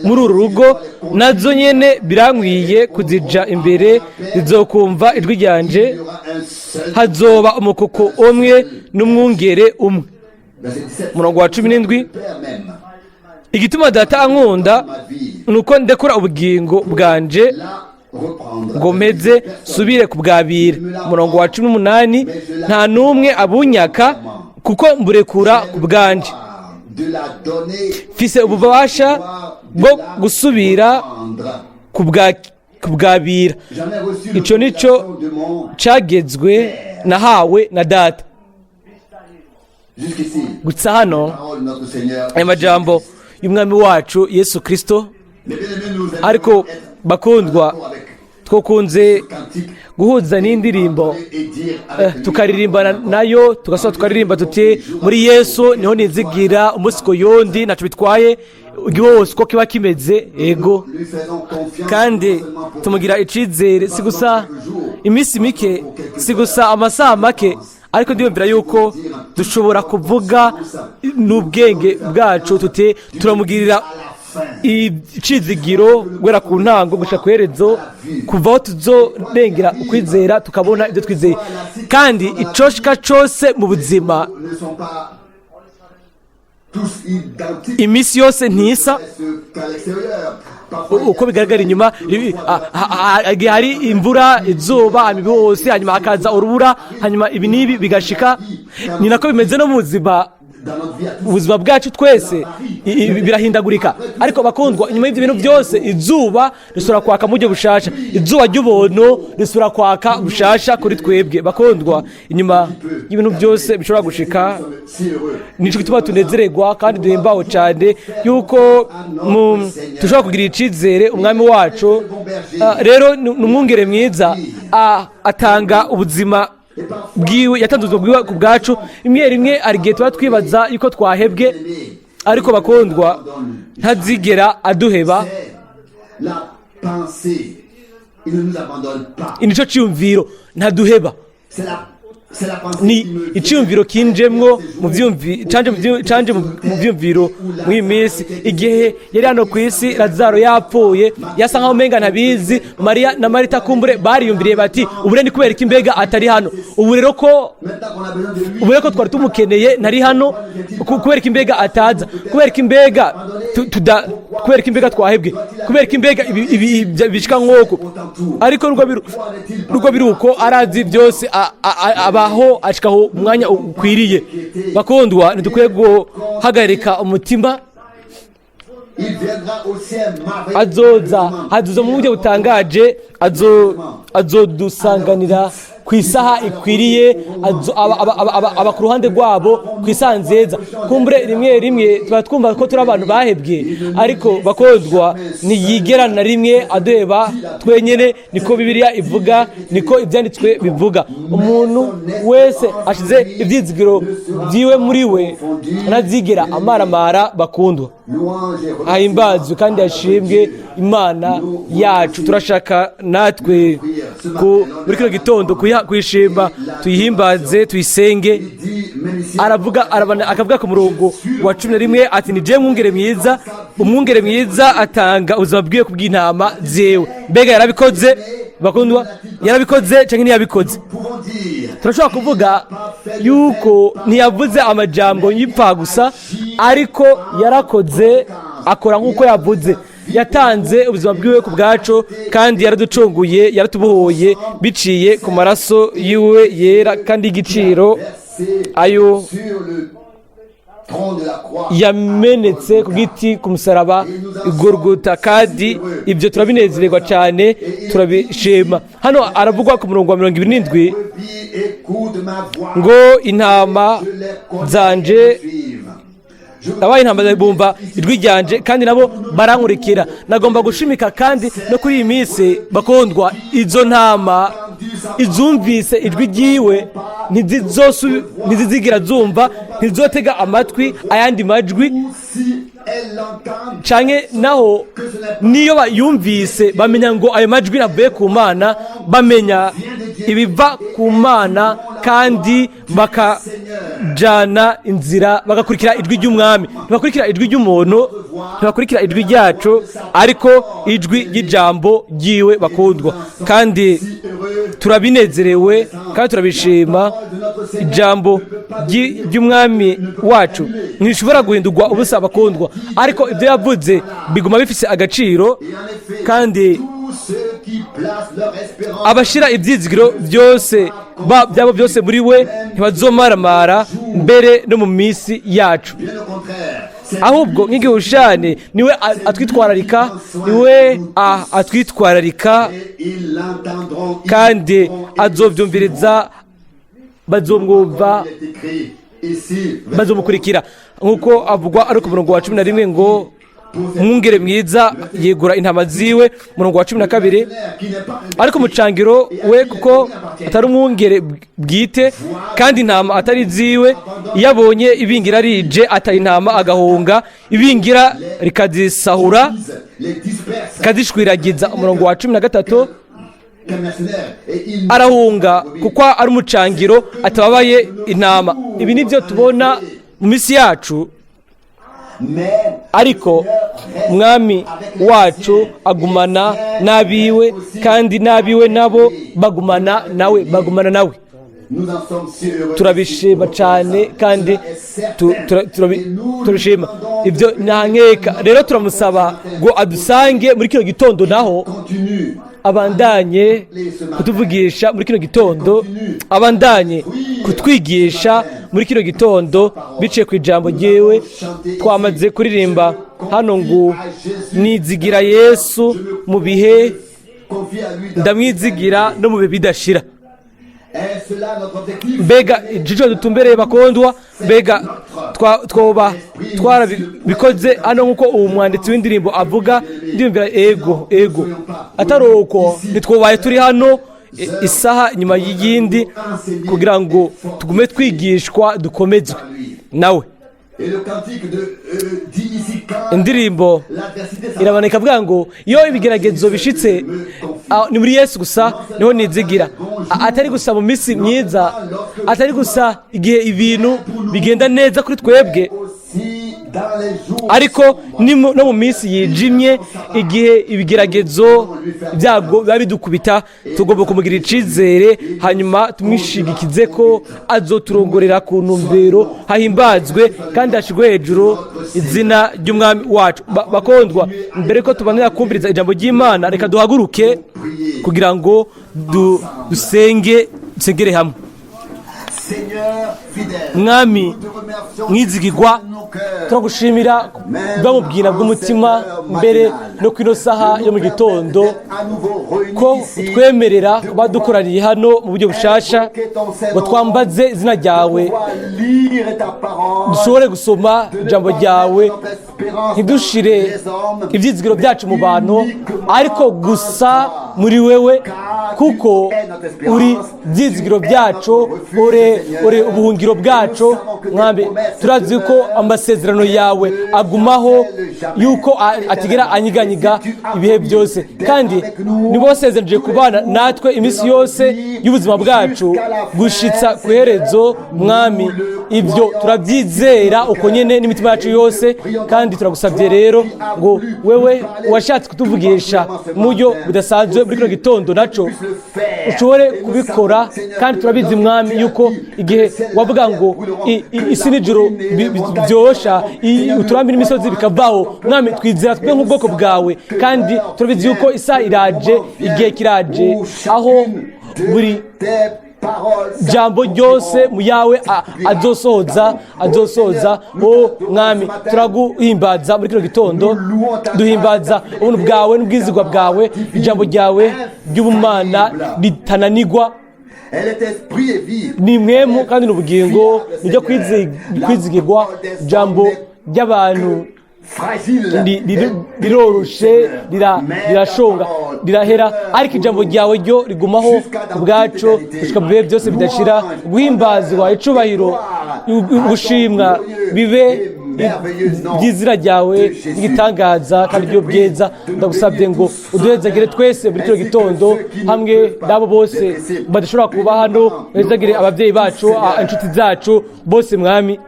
muri uru rugo, nazo nyene birankwiye kuzija imbere, zizokumva ijwi ryanje, Il y aura un seul. hazoba umukoko umwe n'umwungere umwe." Verset 17. Umurongo wa 17: Père même, "Igituma data ankunda ma vie, nuko ndekura ubugingo bwanje, la reprendre. ngo mpeze subire kubwabira." Umurongo wa 18: "Nta n'umwe abunyaka, kuko mburekura ku bwanje. De la donner, Mfise ububasha bwo gusubira reprendre. kubwabira. J'en ai reçu Ico nico l'autorisation de mon cagezwe nahawe na data." Jusqu'ici, Gusa hano, parole de notre Seigneur. aya majambo y'umwami wacu Yesu Kristo. Mais bien aimés, nous Ariko aimerions être bakundwa, d'accord avec twokunze cantique guhuza n'indirimbo, et dire avec lui, tukaririmbana nayo, tugasaba, tukaririmba tuti: "Muri Yesu niho nizigira, umunsi ku yundi, ntaco bitwaye igihe wose uko kiba kimeze." Ego. Lui faisons confiance Kandi non seulement pour tumugira icizere, si gusa iminsi mike, si gusa amasaha make, Ariko ndiyumvira yuko dushobora kuvuga n'ubwenge bwacu tuti turamugirira icizigiro guhera ku ntango gushika ku iherezo, kuva aho tuzorengera ukwizera tukabona ibyo twizeye. Kandi icoshika cose mu buzima, ne sont pas tous identiques iminsi yose ntisa ce qu'à l'extérieur. Parfois, uko bigaragara inyuma. Igihe hari imvura, izuba, hanyuma ibihu hose, hanyuma hakaza urubura, hanyuma ibi n'ibi bigashika. Ni nako bimeze no mu buzima, dans notre vie à tous, ubuzima bwacu twese birahindagurika. Ariko bakundwa, inyuma y'ibyo bintu byose, izuba risubira kwaka mu buryo bushasha. Izuba ry'ubuntu risubira kwaka bushasha kuri twebwe. Bakundwa, inyuma y'ibintu byose bishobora gushika, si heureux. Nico gituma tunezererwa kandi duhimbawe cyane yuko dushobora kugira icizere umwami wacu. Rero ni umwungere mwiza, atanga ubuzima bwiwe, yatanze ubuzima bwiwe ku bwacu. Rimwe rimwe hari igihe tuba twibaza yuko twahebwe, ariko bakundwa, ntazigera aduheba. C'est la pensée. Il ne nous abandonne pas. Nico ciyumviro, ntaduheba. C'est la pensée Ni qui me iciyumviro kinjemwo mu vyumvi canje mu vyumviro mw'iyi minsi. Igihe yari hano ku isi, Lazaro yapfuye, yasa nkaho umenga ntabizi. Mariya na Marita kumbure bariyumviriye bati: "Ubu rero ni kubera ko imbega atari hano? Ubu rero ko Maintenant qu'on a besoin de lui, ubu rero ko twari tumukeneye ntari hano, kubera ko imbega ataza? Kubera ko imbega kubera ko imbega twahebwe? Kubera ko imbega ibi bishika nk'uko?" Ariko nubwo biri uko, arazi byose, abaho ashikaho umwanya ukwiriye. Bakundwa, ntidukwiye guhagarika umutima. Il viendra aussi un merveilleux Azoza, azoza mu buryo butangaje, azodusanganira ku isaha ikwiriye, aba ku ruhande rwabo ku isaha nziza. Kumbure rimwe rimwe tuba twumva ko turi abantu bahebwe, ariko bakundwa, ntiyigera na rimwe aduheba twenyine. Niko Bibiliya ivuga, niko Ibyanditswe bivuga. Umuntu wese ashize ibyizigiro byiwe muri we ntazigera amaramara. Bakundwa, Louange et ahimbazwe kandi yashimwe Imana yacu. Turashaka natwe muri kino gitondo kuyishima, tuyihimbaze, tuyisenge. Dit même ici, Aravuga, arabana, akavuga ku murongo wa 11 ati: "Ni je mwungere mwiza. Umwungere mwiza atanga ubuzima bwiwe ku bw'intama ziwe." Mbega yarabikoze, bakundwa? Yarabikoze cyangwa ntiyabikoze? Pouvons dire Turashobora kuvuga yuko ntiyavuze amajambo y'ipfa gusa, ariko yarakoze, akora nk'uko yavuze. Yatanze ubuzima bwiwe ku bwacu kandi yaraducunguye, yaratubohoye biciye ku maraso yiwe yera kandi y'igiciro, versé ayo sur le tronc de la croix. yamenetse ku giti ku musaraba igorogota. Kandi ibyo turabinezererwa cyane, turabishima. Hano aravugwa ku murongo wa 27 Brebis écoute ma voix. ngo: "Intama Je les connais zanje et me suivent. Je abaye intama bumva ijwi ryanje kandi nabo barankurikira." Nagomba gushimika kandi no kuri iyi minsi, bakundwa, izo ntama izumvise ijwi ryiwe ntizizigira zumva, ntizotega amatwi ayandi majwi. Si elles l'entendent, Canke naho niyo bayumvise, bamenya ngo ayo majwi navuye ku Mana. Bamenya ibiva ku Mana kandi bakajana inzira, bagakurikira ijwi ry'umwami. Ntibakurikira ijwi ry'umuntu, ntibakurikira ijwi ryacu, ariko ijwi ry'ijambo ryiwe. Bakundwa, kandi turabinezerewe kandi turabishima. Ijambo ry'umwami wacu ntishobora guhindurwa ubusa, bakundwa, ariko ibyo yavuze biguma bifise agaciro. Et en effet, Kandi tous ceux qui placent leur espérance abashira ibyizigiro byose byabo byose muri we ntibazomaramara, mbere no mu minsi yacu. Bien au contraire, c'est Ahubwo nk'igihushane, niwe atwitwararika, niwe atwitwararika. Et ils l'entendront, ils Kandi l'écouteront et azobyumviriza, bazomwumva, il est écrit ici, bazomukurikira, nk'uko avugwa ari ku murongo wa 11 ngo: "Umwungere mwiza yegura intama ziwe." Murongo wa 12: qui n'est pas un "Ariko umucangiro we, kuko atari umwungere bwite kandi intama atari ziwe, iyo abonye ibingira rije, ata intama agahunga, ibingira rikazisahura, les disperse rikazishwiragiza." Umurongo wa 13: qu'un mercenaire et il Arahunga kuko ari umucangiro, atababaye intama. Ibi nibyo tubona mu minsi yacu. Mais Ariko Mwami wacu agumana n'abiwe, kandi n'abiwe nabo bagumana nawe, bagumana nawe. Nous en sommes si heureux. Turabishima cyane kandi turabishima ibyo, nta nkeka. Rero turamusaba ngo adusange muri kino gitondo naho. Continue Abandanye kutuvugisha muri kino gitondo, abandanye kutwigisha muri kino gitondo biciye ku ijambo ryiwe. Twamaze kuririmba hano ngo nizigira Yesu mu bihe, Confie à lui dans ndamwizigira no mu bihe bidashira. Est cela notre objectif? Mbega ijijo dutumbereye, bakondwa? Mbega twoba twarabikoze hano nk'uko uwo mwanditsi w'indirimbo avuga? Ndiyumvira ego, ego. Atari uko ntitwobaye turi hano isaha nyuma y'iyindi kugira ngo tugume twigishwa, dukomezwe nawe. Et le cantique dit ici quand Indirimbo l'adversité iraboneka avuga ngo iyo ibigeragezo bishitse, ni muri Yesu gusa niho nizigira. Atari gusa mu minsi myiza, atari gusa igihe ibintu bigenda neza kuri twebwe, aussi dans les jours ariko no mu minsi yijimye, igihe ibigeragezo, ibyago biba bidukubita, tugomba kumugirira icizere, hanyuma tumwishigikize ko azoturongorera ku ntumbero. Hahimbazwe kandi hashyirwe hejuru izina ry'Umwami wacu. Bakondwa, mbere ko tubanira kumviriza ijambo ry'Imana, reka duhaguruke kugira ngo dusenge, dusengere hamwe. Seigneur fidèle, Mwami nous te remercions mwizigirwa, de nos cœurs. Turagushimira kuba mu bwina bw'umutima, mbere no ku ino saha yo mu gitondo, ko twemerera kuba dukoraniye hano mu buryo bushasha ngo twambaze izina ryawe, dushobore gusoma ijambo ryawe, ntidushire ibyizigiro byacu mu bantu, ariko gusa muri wewe, kuko uri ibyizigiro byacu, uri ubuhungiro bwacu. Mwami, turazi ko amasezerano yawe agumaho, yuko atigera anyiganyiga ibihe byose, kandi nibo wasezeranije kubana natwe iminsi yose y'ubuzima bwacu gushitsa ku iherezo. Mwami, ibyo turabyizera uko nyene n'imitima yacu yose, kandi turagusabye rero ngo wewe washatse kutuvugisha mu buryo budasanzwe muri kino gitondo naco ushobore kubikora. Kandi turabizi, Mwami, yuko igihe wavuga ngo isi n'ijuru byosha, uturambi n'imisozi bikavaho, Mwami, twizera twe nk'ubwoko bwawe, kandi turabizi yuko isaha iraje, igihe kiraje aho buri jambo ryose mu yawe azosohoza, azosohoza. O Mwami, turaguhimbaza muri kino gitondo, duhimbaza ubuntu bwawe n'ubwizigwa bwawe, ijambo ryawe ry'ubumana ritananigwa. Elle est esprit et vie. Ni mwemu kandi ni ubugingo, nibyo kwizigirwa. Ijambo ry'abantu Fragile. Riroroshe, rirashonga, rirahera, ariko ijambo ryawe ryo rigumaho ku bwacu gushika mu bihe byose bidashira. Guhimbazwa, icubahiro, gushimwa bibe by'izina ryawe ry'igitangaza kandi ryo bwiza. Ndagusabye ngo uduhezagire twese muri kino gitondo hamwe n'abo bose badashobora kuba hano. Uhezagire ababyeyi bacu, inshuti zacu bose, Mwami.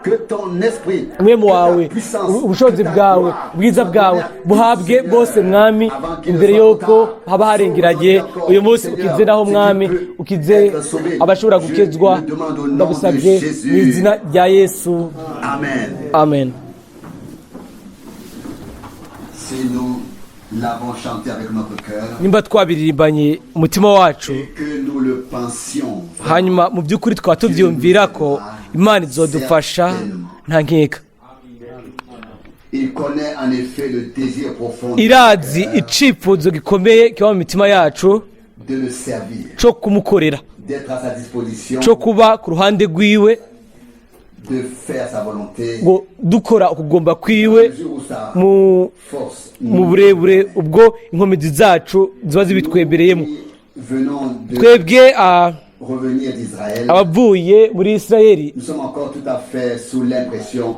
Que ton esprit, Mwemu wawe, ubushobozi bwawe, ubwiza bwawe buhabwe bose, Mwami, imbere y'uko haba harengeragiye. Uyu munsi ukize naho, Mwami, ukize abashobora gukizwa. Ndagusabye mu izina rya Yesu. Amen. Amen. Si nous l'avons chanté avec notre cœur Nimba twabiririmbanye umutima wacu, et que nous le pensions, hanyuma mu by'ukuri twaba tubyumvira ko Imana izodufasha, nta nkeka. Il connaît en effet le désir profond Irazi icifuzo gikomeye kiba mu mitima yacu de le servir, cyo kumukorera, d'être à sa disposition, cyo kuba ku ruhande rwiwe, de faire sa volonté. ngo dukora ukugomba kwiwe Le jour où sa mu force mu burebure ubwo inkomezi zacu ziba zibitwemereyemo. Venons de Twebwe revenir d'Israël. abavuye muri Isirayeli, Nous sommes encore tout à fait sous l'impression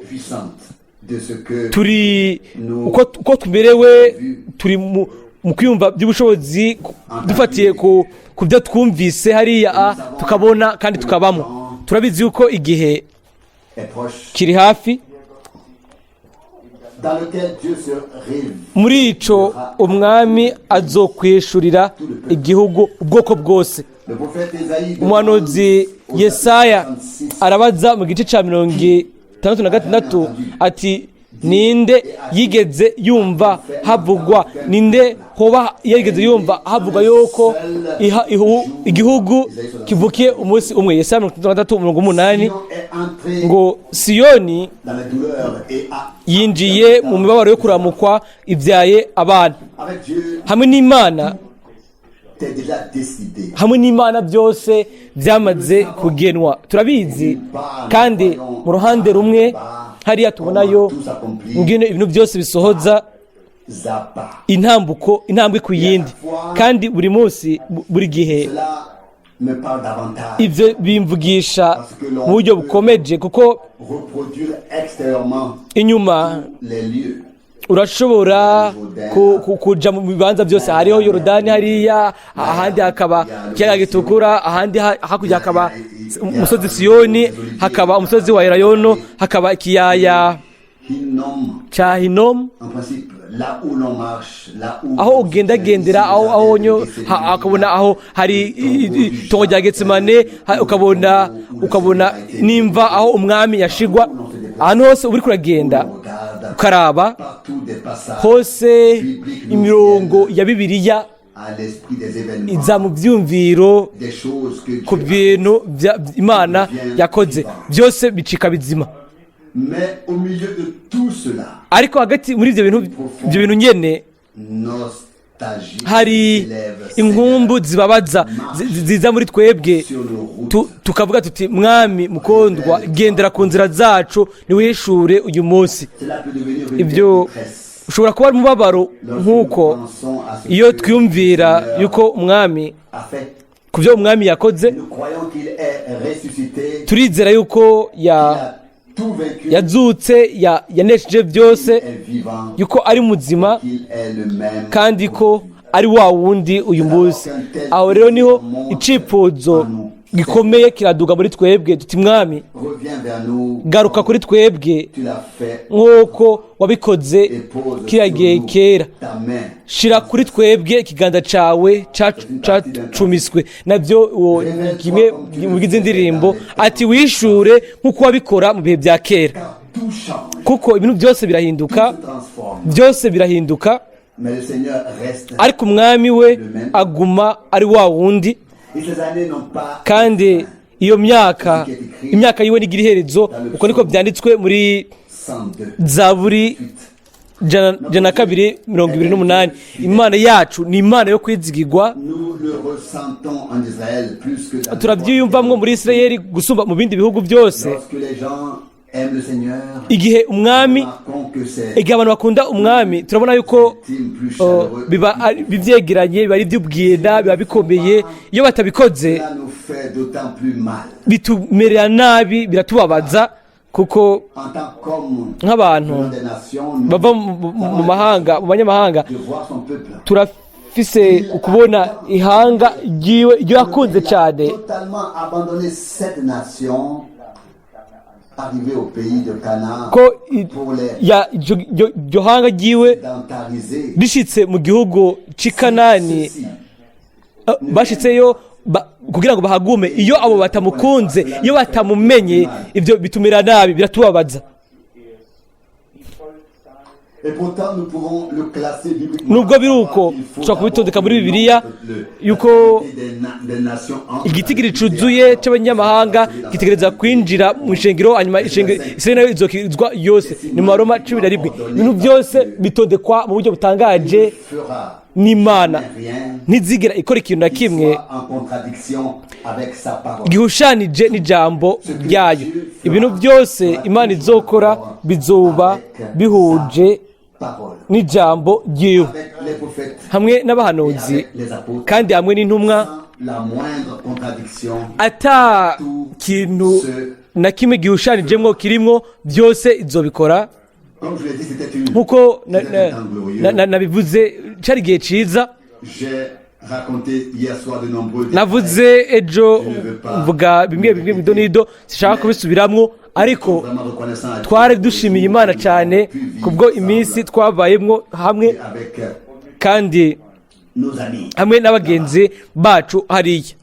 puissante de ce que turi uko tumerewe, turi mu Mu kwiyumva by'ubushobozi, dufatiye ku byo twumvise hariya, tukabona kandi tukabamo. Turabizi yuko igihe est proche kiri hafi dans lequel Dieu se révèle muri ico Umwami azokwishurira igihugu, ubwoko bwose. Le prophète Ésaïe Umuhanuzi Yesaya arabaza mu gice cya 66 ati: "Ninde yigeze yumva havugwa, ninde hoba yigeze yumva havugwa yuko igihugu kivukiye umunsi umwe?" Yesaya 66 umurongo 8. Sion est entré Ngo Siyoni dans les douleurs et a yinjiye mu mibabaro yo kuramukwa, ibyaye abana. Avec Dieu, Hamwe n'Imana, t'es déjà décidé. hamwe n'Imana byose byamaze kugenwa, turabizi. Kandi mu ruhande rumwe hariya tubonayo ngene ibintu byose bisohoza Zapa. intambuko, intambwe ku yindi, kandi buri munsi, buri gihe. Cela me parle davantage. Ibyo bimvugisha mu buryo bukomeje kuko Reproduire extérieurement inyuma les lieux. urashobora kuja mu bibanza byose. Hariho Yorodani hariya, ahandi hakaba ikiyaga gitukura, ahandi hakurya hakaba umusozi Siyoni, hakaba umusozi wa Elayono, hakaba ikiyaya Hinnom, cya Hinomu. en principe, là où l'on marche, là où Aho ugendagendera, aho ukabona aho hari itongo rya Getsemane, ukabona nimva aho Umwami yashigwa. Ahantu hose uri kuragenda regarde ukaraba partout des passages hose, imirongo ya Bibiliya à l'esprit des événements, iza mu byumviro des choses que ku Dieu a bintu Imana yakoze, byose bicika bizima. Mais au milieu de tout cela, Ariko hagati muri ibyo bintu nyene nostalgie hari s'élève, inkumbu zibabaza ziza muri twebwe. sur nos routes. Tukavuga tuti: "Mwami mukundwa, gendera ku nzira zacu, niwihishure uyu munsi." Cela peut devenir une Ibyo détresse. ushobora kuba ari umubabaro nk'uko iyo twiyumvira yuko Umwami, A fait. ku byo Umwami yakoze. Nous croyons qu'il est ressuscité. Turizera yuko Il a tout vaincu. yazutse, yanesheje byose, Il est vivant. yuko ari muzima, Qu'il est le même. kandi ko ari wa wundi uyu munsi. Aho rero niho icifuzo gikomeye kiraduga muri twebwe, tuti: "Mwami, Reviens vers nous. garuka kuri twebwe Tu l'as fait. nk'uko wabikoze Et pose kiriya gihe sur nous kera. ta main. Shira kuri twebwe ikiganza cawe cacumiswe." Nabyo uwo ni kimwe mu bigize indirimbo, ati: "Wishure nk'uko wabikora mu bihe bya kera." Car tout change. Kuko ibintu byose birahinduka, Tout se transforme. byose birahinduka, Mais le Seigneur reste. ariko Umwami we aguma ari wa wundi. Et ces années n'ont pas Kandi iyo myaka, imyaka yiwe ntigira iherezo. Uko niko byanditswe muri 102. Zaburi 102:28. Imana yacu ni Imana yo kwizigirwa. Nous le ressentons en Israël plus que dans Turabyiyumvamwo muri Isirayeli gusumba mu bindi bihugu byose. Lorsque les gens aiment le Seigneur, Igihe Umwami, remarquons que c'est igihe abantu bakunda Umwami, turabona yuko intime, plus chaleureux. biba bivyegeranye, biba ari iby'ubwina, biba bikomeye. Iyo batabikoze, Cela nous fait d'autant plus mal. bitumerera nabi, biratubabaza kuko En tant qu'hommes nk'abantu venant des nations, nous bava mu mahanga, mu banyamahanga, de voir son peuple. turafise ukubona ihanga ryiwe iryo yakunze cyane. Totalement abandonné cette nation, arrivé au pays de Canaan Ko pour les iryo hanga ryiwe sédentariser. rishitse mu gihugu c'i Kanani, Ceci bashitseyo kugira ngo bahagume. Iyo abo batamukunze, iyo batamumenye, ibyo bitumira nabi, biratubabaza. Et pourtant, nous pouvons le classer bibliquement. Nubwo biri uko, dushobora kubitondeka muri Bibiliya yuko igitigiri cuzuye c'abanyamahanga gitegereza kwinjira mu ishengero, hanyuma ishengero Israeli nayo izokizwa yose. Ni mu Baroma 11. Ibintu byose bitondekwa mu buryo butangaje fera n'Imana. rien Ntizigera ikora ikintu na kimwe soit en contradiction avec sa parole. gihushanije n'ijambo ryayo. Ibintu byose Imana izokora bizoba bihuje Parole. n'ijambo ryiwe. Avec les prophètes, Hamwe n'abahanuzi avec les apôtres, kandi hamwe n'intumwa, sans la moindre contradiction, ata kintu na kimwe gihushanijemwo kirimwo, byose izobikora. Comme je l'ai dit, c'était une. Nk'uko C'était un temps glorieux. nabivuze, cari igihe ciza. J'ai raconté hier soir de nombreux détails. Navuze ejo, mvuga bimwe bimwe mw'idonido, sinshaka kubisubiramwo, ariko Vraiment reconnaissant à Dieu twari dushimiye Imana cyane kubwo iminsi twabayemwo hamwe et avec kandi nos amis. hamwe n'abagenzi bacu hariya.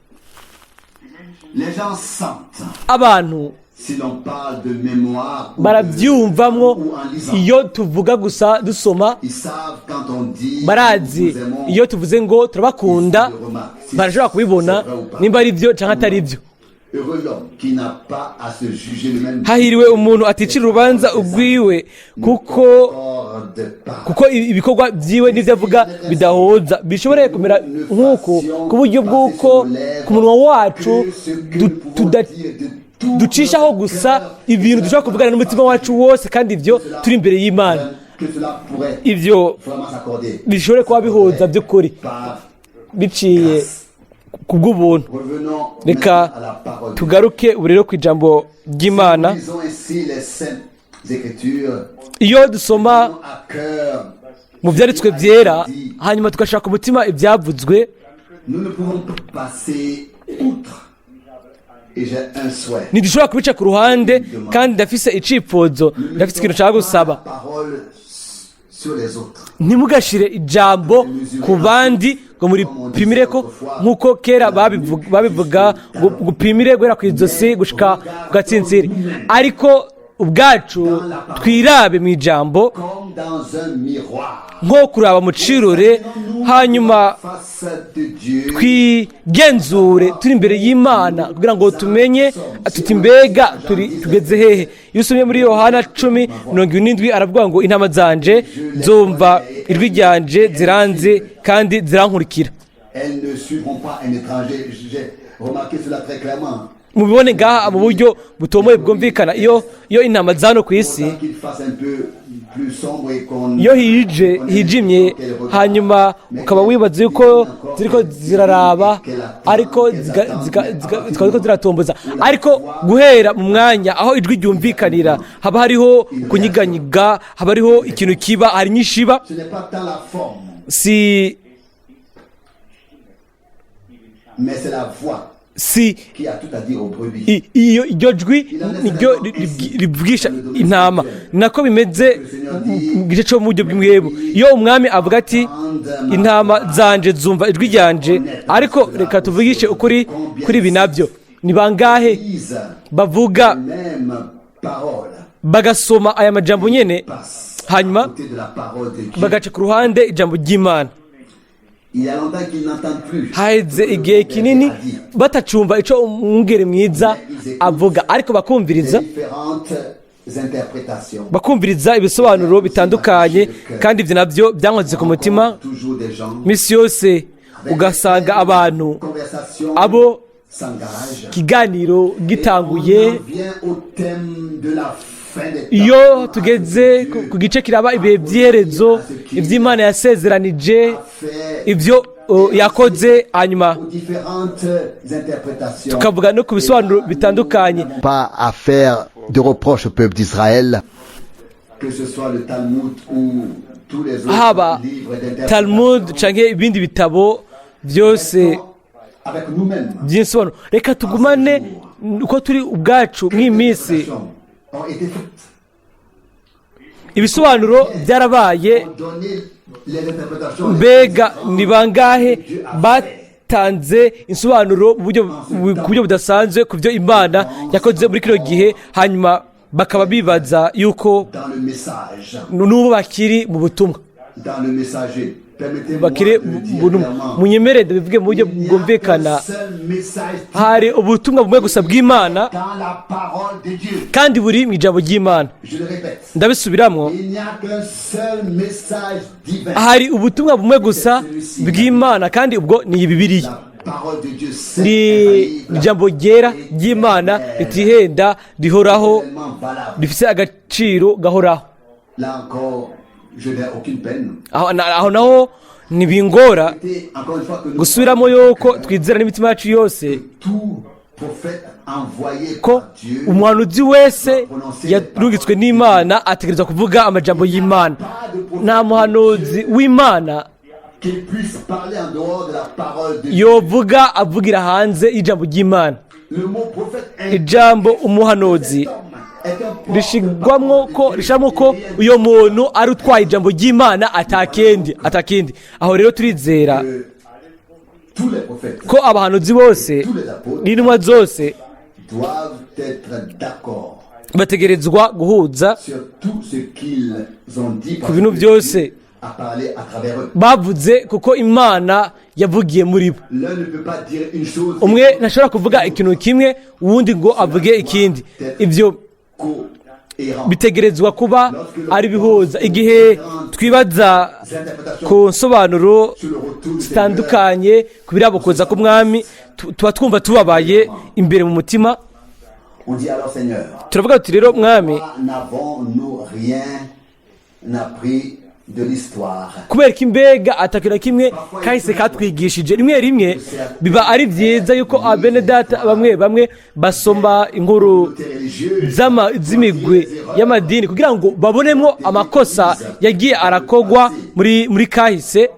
Les gens sentent Abantu si l'on parle de mémoire ou, barabyumvamwo ou en lisant. iyo tuvuga gusa dusoma. Ils savent quand on dit Barazi nous aimons, iyo tuvuze ngo turabakunda, barashobora kubibona nimba ari byo cyangwa atari byo. Heureux l'homme qui n'a pas à se juger lui-même. Hahiriwe umuntu aticira urubanza ubwiwe, kuko Concorde pas. kuko ibikorwa byiwe n'ibyo avuga bidahuza. Bishobore kumera nk'uko ku buryo bw'uko ku munwa wacu ducishaho gusa ibintu dushobora kuvugana n'umutima wacu wose, kandi ibyo turi imbere y'Imana. Que cela pourrait Ibyo vraiment s'accorder. bishobore kuba bihuza by'ukuri Par biciye ku bw'ubuntu. Revenons Reka maintenant à la parole. tugaruke ubu rero ku ijambo ry'Imana. Nous lisons ainsi les saintes écritures. Iyo dusoma À cœur, mu byanditswe byera, hanyuma tugashaka umutima ibyavuzwe, nous ne pouvons pas passer outre. Et j'ai un souhait. Ntidushobora kubica ku ruhande. Kandi ndafise icifuzo, ndafise ikintu nshaka gusaba. La parole sur les autres. Ntimugashire ijambo ku bandi ngo muripimire ko, nk'uko kera babivuga ngo gupimire guhera ku izosi gushika ku gatsintsiri, ariko ubwacu twirabe mu ijambo Comme dans un miroir. nko kuraba mu cirore, hanyuma Face de Dieu. twigenzure turi imbere y'Imana kugira ngo tumenye tuti: mbega turi tugeze hehe? Iyo usomye muri Yohana 10:47, aravuga ngo: "Intama zanje zumva ijwi ryanje, ziranze kandi zirankurikira." Elles ne suivront pas un étranger. J'ai remarqué cela très clairement. Mubibone ngaha mu buryo butomoye bwumvikana, iyo intama za hano ku isi, Autant qu'il fasse un peu plus sombre et qu'on iyo hije hijimye, hanyuma ukaba wibaza yuko ziriko ziraraba, ariko zikaba ziriko ziratomboza, ariko guhera mu mwanya aho ijwi ryumvikanira, haba hariho kunyiganyiga, haba hariho ikintu kiba, hari nyishiba. Ce n'est pas tant la forme, Si mais c'est la voix si qui a tout à dire aux brebis. Iyo iryo jwi niryo rivugisha intama. Ni nako bimeze mu gice cyo mu buryo bw'imwebu, iyo umwami avuga ati: "Intama zanje zumva ijwi ryanje." Ariko reka tuvugishe ukuri kuri ibi nabyo: ni bangahe Lisent bavuga les mêmes paroles, bagasoma aya majambo nyene, passent hanyuma à côté de la parole de Dieu. bagaca ku ruhande ijambo ry'Imana? Il y a longtemps qu'ils n'entendent plus. Haheze igihe kinini batacumva ico umwungere mwiza avuga, ariko bakumviriza Les différentes interprétations. bakumviriza ibisobanuro bitandukanye. Kandi ibyo nabyo byankoze ku mutima. Toujours des gens. Misi yose ugasanga abantu Conversation abo s'engage. ikiganiro gitanguye, On en vient au thème de la fin des temps. iyo tugeze ku gice kiraba ibihe by'iherezo, iby'Imana yasezeranije, Fait ibyo yakoze, hanyuma aux différentes interprétations. tukavuga no ku bisobanuro bitandukanye. Pas à faire de reproches au peuple d'Israël, que ce soit le Talmud ou tous les autres Haba livres d'interprétation. Talmud canke ibindi bitabo byose Avec nous-mêmes. by'insobanuro, reka tugumane uko turi ubwacu mw'iyi minsi. Ont été faites. Ibisobanuro byarabaye. Ont donné les interprétations. Mbega ni bangahe batanze insobanuro ku buryo budasanzwe ku byo Imana yakoze muri kino gihe, hanyuma bakaba bibaza yuko Dans le message, n'ubu bakiri mu butumwa, dans le messager. Permettez-moi bakiri de le dire mu clairement. Munyemere ndabivuge mu buryo Il n'y a bwumvikana. qu'un seul message Hari ubutumwa bumwe gusa bw'Imana, dans la parole de Dieu. kandi buri mu ijambo ry'Imana. Je le répète. Ndabisubiramwo. Il n'y a qu'un seul message divin. Hari ubutumwa bumwe gusa bw'Imana, kandi ubwo ni Bibiliya. La parole de Dieu, c'est Ni infaillible, ijambo ryera ry'Imana ritihenda, rihoraho, tellement valable. rifite agaciro gahoraho. Là encore, je n'ai aucune peine. Aho naho ntibingora Et encore une fois que nous gusubiramo yuko twizera n'imitima yacu yose tout Prophète envoyé ko par Dieu umuhanuzi wese yarungitswe n'Imana ategerezwa kuvuga amajambo y'Imana. Nta muhanuzi w'Imana qu'il puisse parler en dehors de la parole de Dieu. yovuga avugira hanze y'ijambo ry'Imana. Le mot prophète est Ijambo umuhanuzi un rishigwamwo ko rishamwo ko uyo muntu ari utwaye ijambo ry'Imana, atakindi, atakindi. Aho rero turizera tous les prophètes, ko abahanuzi bose tous les apôtres n'intumwa zose doivent être d'accord bategerezwa guhuza sur tout ce qu'ils ont dit ku parce bintu que byose Dieu a parlé à travers eux. bavuze, kuko Imana yavugiye muri bo. L'un ne peut pas dire une chose Umwe ntashobora kuvuga ikintu kimwe, uwundi ngo avuge ikindi. Ibyo cohérent. bitegerezwa kuba ari bihuza. Igihe twibaza ku nsobanuro Sur le retour du Seigneur, zitandukanye ku birabokoza k'Umwami, tuba twumva tubabaye imbere mu mutima. On dit alors: Seigneur, Turavuga tuti: rero Mwami, pourquoi n'avons-nous rien appris de l'histoire? kubera ko imbega atakintu na kimwe kahise katwigishije? Rimwe rimwe biba ari byiza yuko abene data bamwe bamwe basoma inkuru Côté religieux, z'imigwi y'amadini kugira ngo babonemo amakosa yagiye arakogwa muri kahise.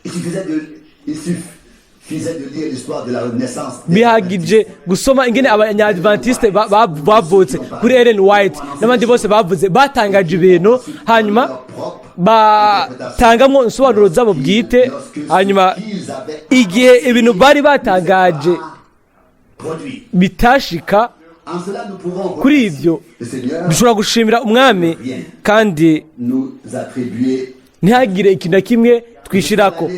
Il suffisait de lire l'histoire de la naissance des Bihagije gusoma ingene abanyadventiste bavutse kuri Ellen White n'abandi bose bavuze, batangaje ibintu, hanyuma batangamwo insobanuro zabo bwite. Hanyuma igihe ibintu bari batangaje produits. bitashika, En cela, nous pouvons kuri ibyo le Seigneur dushobora gushimira Umwami kandi nous attribuer ntihagire ikintu na kimwe twishirako.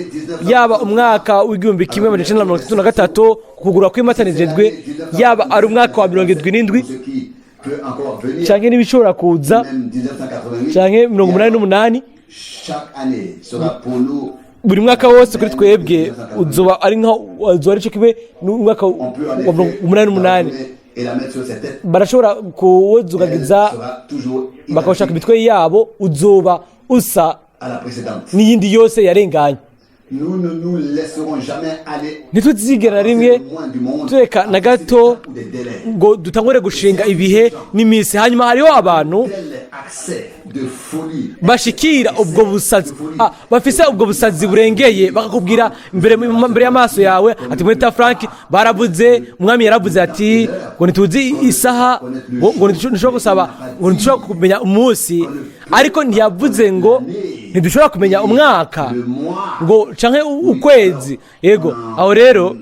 Yaba umwaka w'1963, kugura kw'imatanijwe, yaba ari umwaka wa 77, ce qui peut encore venir, canke n'ibishobora kuza, même 1988, canke 88, chaque année sera pour nous, buri mwaka wose kuri twebwe uzoba ari nka uzoba ari cyo kimwe n'umwaka on peut en wa effet 88. la tourner et la mettre sur ses têtes. Barashobora Elle kuwuzugagiza sera toujours bakawushaka identique imitwe yabo, uzoba usa à la précédente. n'iyindi yose yarenganye. Nous ne nous laisserons jamais aller Ntituzigera na rimwe tureka na gato ou des délais. ngo dutangure gushinga ibihe n'iminsi. Hanyuma hariho abantu Tel accès de folie bashikira ubwo busazi, bafise ubwo busazi burengeye, bakakubwira imbere y'amaso yawe ati: mweta Frank, baravuze, Umwami yaravuze ati ngo ntituzi isaha, ngo ntidushobora gusaba, ngo ntidushobora kumenya umunsi, ariko ntiyavuze ngo ntidushobora kumenya umwaka le mois. ngo canke ukwezi. Yego, aho rero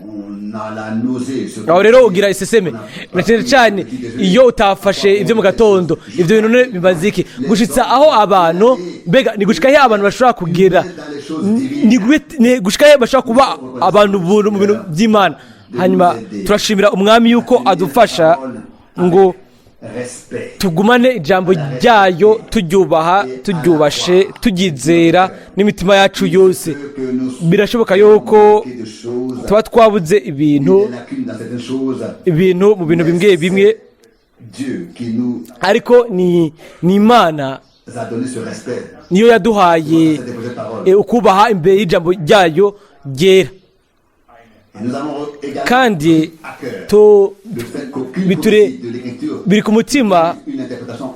On a la nausée. Aho rero ugira iseseme, na cyane cyane iyo utafashe ibyo mu gatondo. Ibyo bintu none bimaze iki? Gushitsa aho abantu, mbega ni gushika he abantu bashobora kugera? Ni gushika he bashobora kuba abantu buntu mu bintu by'Imana? Hanyuma turashimira Umwami yuko adufasha ngo Respect. tugumane ijambo ryayo, turyubaha, turyubashe, turyizera n'imitima yacu yose. Que nous Birashoboka yuko manquons de choses, tuba twabuze ibintu des lacunes dans certaines choses. ibintu mu bintu bimwe bimwe, Dieu qui nous ariko ni Imana a donné ce respect. niyo yaduhaye Cette parole. ukubaha imbere y'ijambo ryayo ryera. Et nous avons également Kandi à cœur tu le fait qu'aucune biture prophétie de l'Écriture biri ku mutima. une interprétation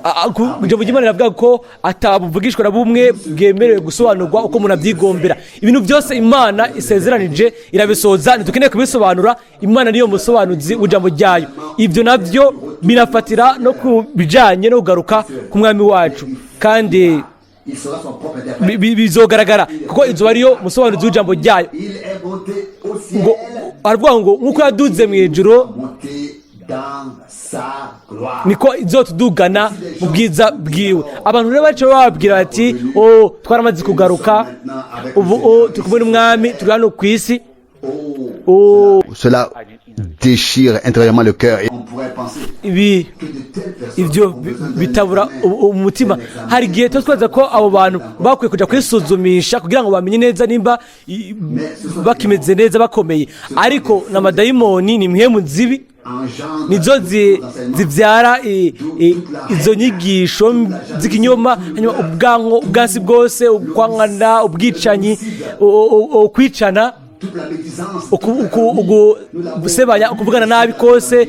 Ijambo ry'Imana riravuga ko atabuvugishwa na bumwe bwemerewe gusobanurwa uko umuntu abyigombera. Ibintu byose Imana isezeranije irabisohoza, ntidukeneye kubisobanura. Imana niyo musobanuzi w'ijambo ryayo. Ibyo nabyo binafatira no ku bijyanye no kugaruka k'Umwami wacu, kandi Il sera son propre interprète. Bizogaragara kuko inzu ariyo musobanuzi w'ijambo ryayo. Il est monté au ciel, Ngo aravuga ngo nk'uko yaduze mu ijuru, monté dans sa gloire. niko izotudugana mu bwiza bwiwe. Abantu rero baciye bababwira bati: o twaramaze kugaruka ubu, o turi kumwe n'Umwami, turi hano ku isi. Oh, O cela déchire intérieurement le cœur. Et on pourrait penser ibi que de telles personnes ibyo ont besoin d'un bitabura examen, umutima. Hari igihe tuba twaza ko abo bantu bakwiye kujya kwisuzumisha kugira ngo bamenye neza nimba bakimeze neza, bakomeye, ariko ni amadayimoni, ni impwemu zibi, engendre nizo zibyara izo nyigisho z'ikinyoma. Hanyuma ubwanko, ubwansi bwose, ukwankana, ubwicanyi, ukwicana. Toute la médisance, gusebanya, ukuvugana nabi kose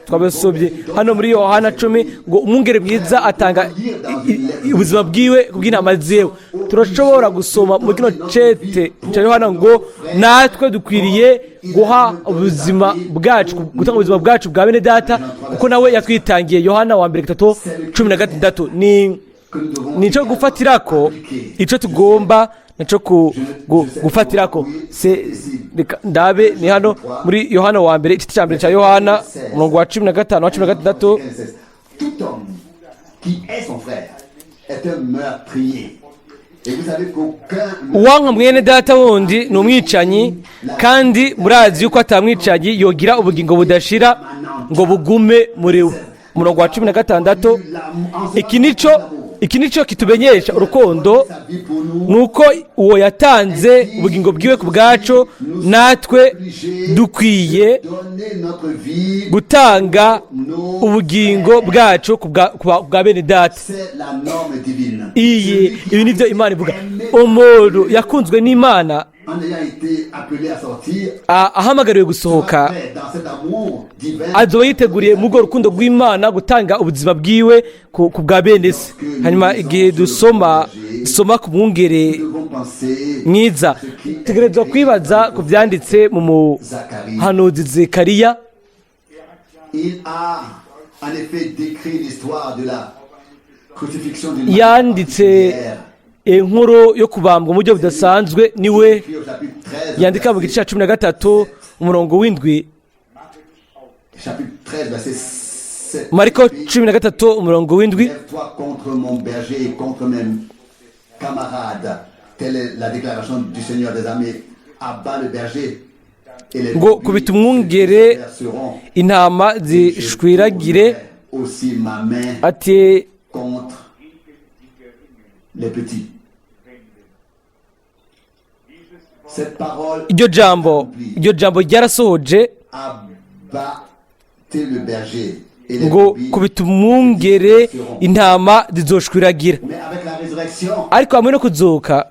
twabasomye hano muri Yohana 10 ngo umwungere mwiza atanga ubuzima bwiwe kubw'intama ziwe. Turashobora gusoma muri kino cete cya Yohana ngo natwe dukwiriye guha ubuzima bwacu, gutanga ubuzima bwacu bwa bene data, kuko nawe yatwitangiye. Yohana wa mbere 3:16. Ni que nous devons nico gufatirako, ico tugomba naco gufatirako. Se reka ndabe, ni hano muri Yohana wa mbere, igice cya mbere cya Yohana, umurongo wa 15 wa 16. Tout homme qui hait son frère est un meurtrier. Et vous savez qu'aucun Uwanka mwene data wundi ni umwicanyi, kandi murazi yuko atamwicanyi yogira ubugingo budashira ngo bugume muri we. Umurongo wa 16: iki nico kitumenyesha urukundo, sa vie pour nous, nuko uwo yatanze ubugingo bwiwe ku bwacu, natwe dukwiye donner notre vie, gutanga ubugingo bwacu ku bwa bene data. C'est la norme divine. Ibi nibyo Imana ivuga. Umuntu yakunzwe n'Imana, En ayant été appelé à sortir, ahamagariwe gusohoka, prêt dans cet amour divin, azoba yiteguriye mu rwo rukundo rw'Imana gutanga ubuzima bwiwe ku bwa bene se. Hanyuma igihe dusoma ku mwungere nous devons penser mwiza, tutegerezwa kwibaza ku byanditse mu muhanuzi Zekariya. Il a en effet décrit l'histoire de la crucifixion d'une Yanditse manière inkuru yo kubambwa mu buryo budasanzwe. Niwe écrit au chapitre 13, yandika mu gice cya 13, umurongo w'7. Chapitre 13, verset 7. Mariko 13, umurongo w'7. Lève-toi contre mon berger et contre mes camarades. Telle est la déclaration du Seigneur des armées. Abat le berger et les Ngo brebis kubita umwungere, se seront. intama zishwiragire. Aussi ma main Ati contre les petits. Cette parole, iryo jambo ryarasohoje. Abattez le berger et les Ngo brebis. kubita umwungere, intama zizoshwiragira. Mais avec la résurrection, Ariko hamwe no kuzuka,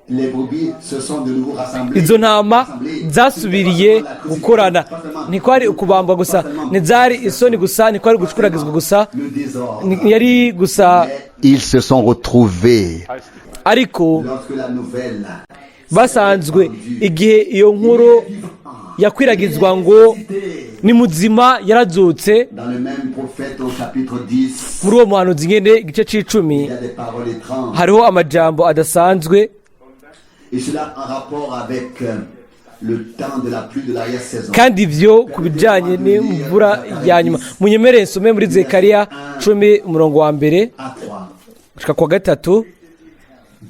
les brebis se sont de nouveau rassemblées. izo ntama zasubiriye gukorana. Ntikwari ukubambwa gusa, ntizari isoni gusa, ntikwari gucuragizwa gusa, Le désordre. yari gusa. Ils se sont retrouvés Ariko lorsque la nouvelle basanzwe igihe iyo nkuru yakwiragizwa ngo ni muzima, yarazutse. Dans le même prophète au chapitre 10, Muri uwo muhanuzi nyene, igice c'10, il y a des paroles étranges. hariho amajambo adasanzwe. Et cela en rapport avec le temps de la pluie de l'arrière-saison. Kandi ibyo ku bijyanye n'imvura ya nyuma. Munyemerere nsome muri Zekariya 10, umurongo wa 1 À 3. gushika kwa 3.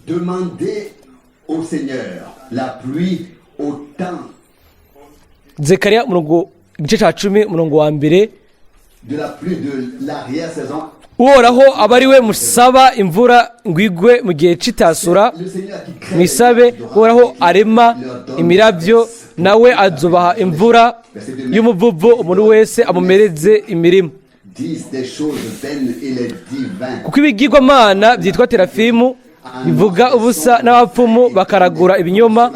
Demandez au Seigneur la pluie au temps Zekariya, umurongo, igice cya 10, umurongo wa 1. de la pluie de l'arrière-saison. Uhoraho aba ari we musaba imvura ngo igwe mu gihe c'itasura. Le Seigneur qui crée Mwisabe Uhoraho arema imirabyo, nawe azubaha imvura y'umuvuvu, umuntu wese amumereze imirima. Disent des choses vaines et les dit vains. Kuko ibigirwamana byitwa terafimu bivuga ubusa, n'abapfumu bakaragura ibinyoma,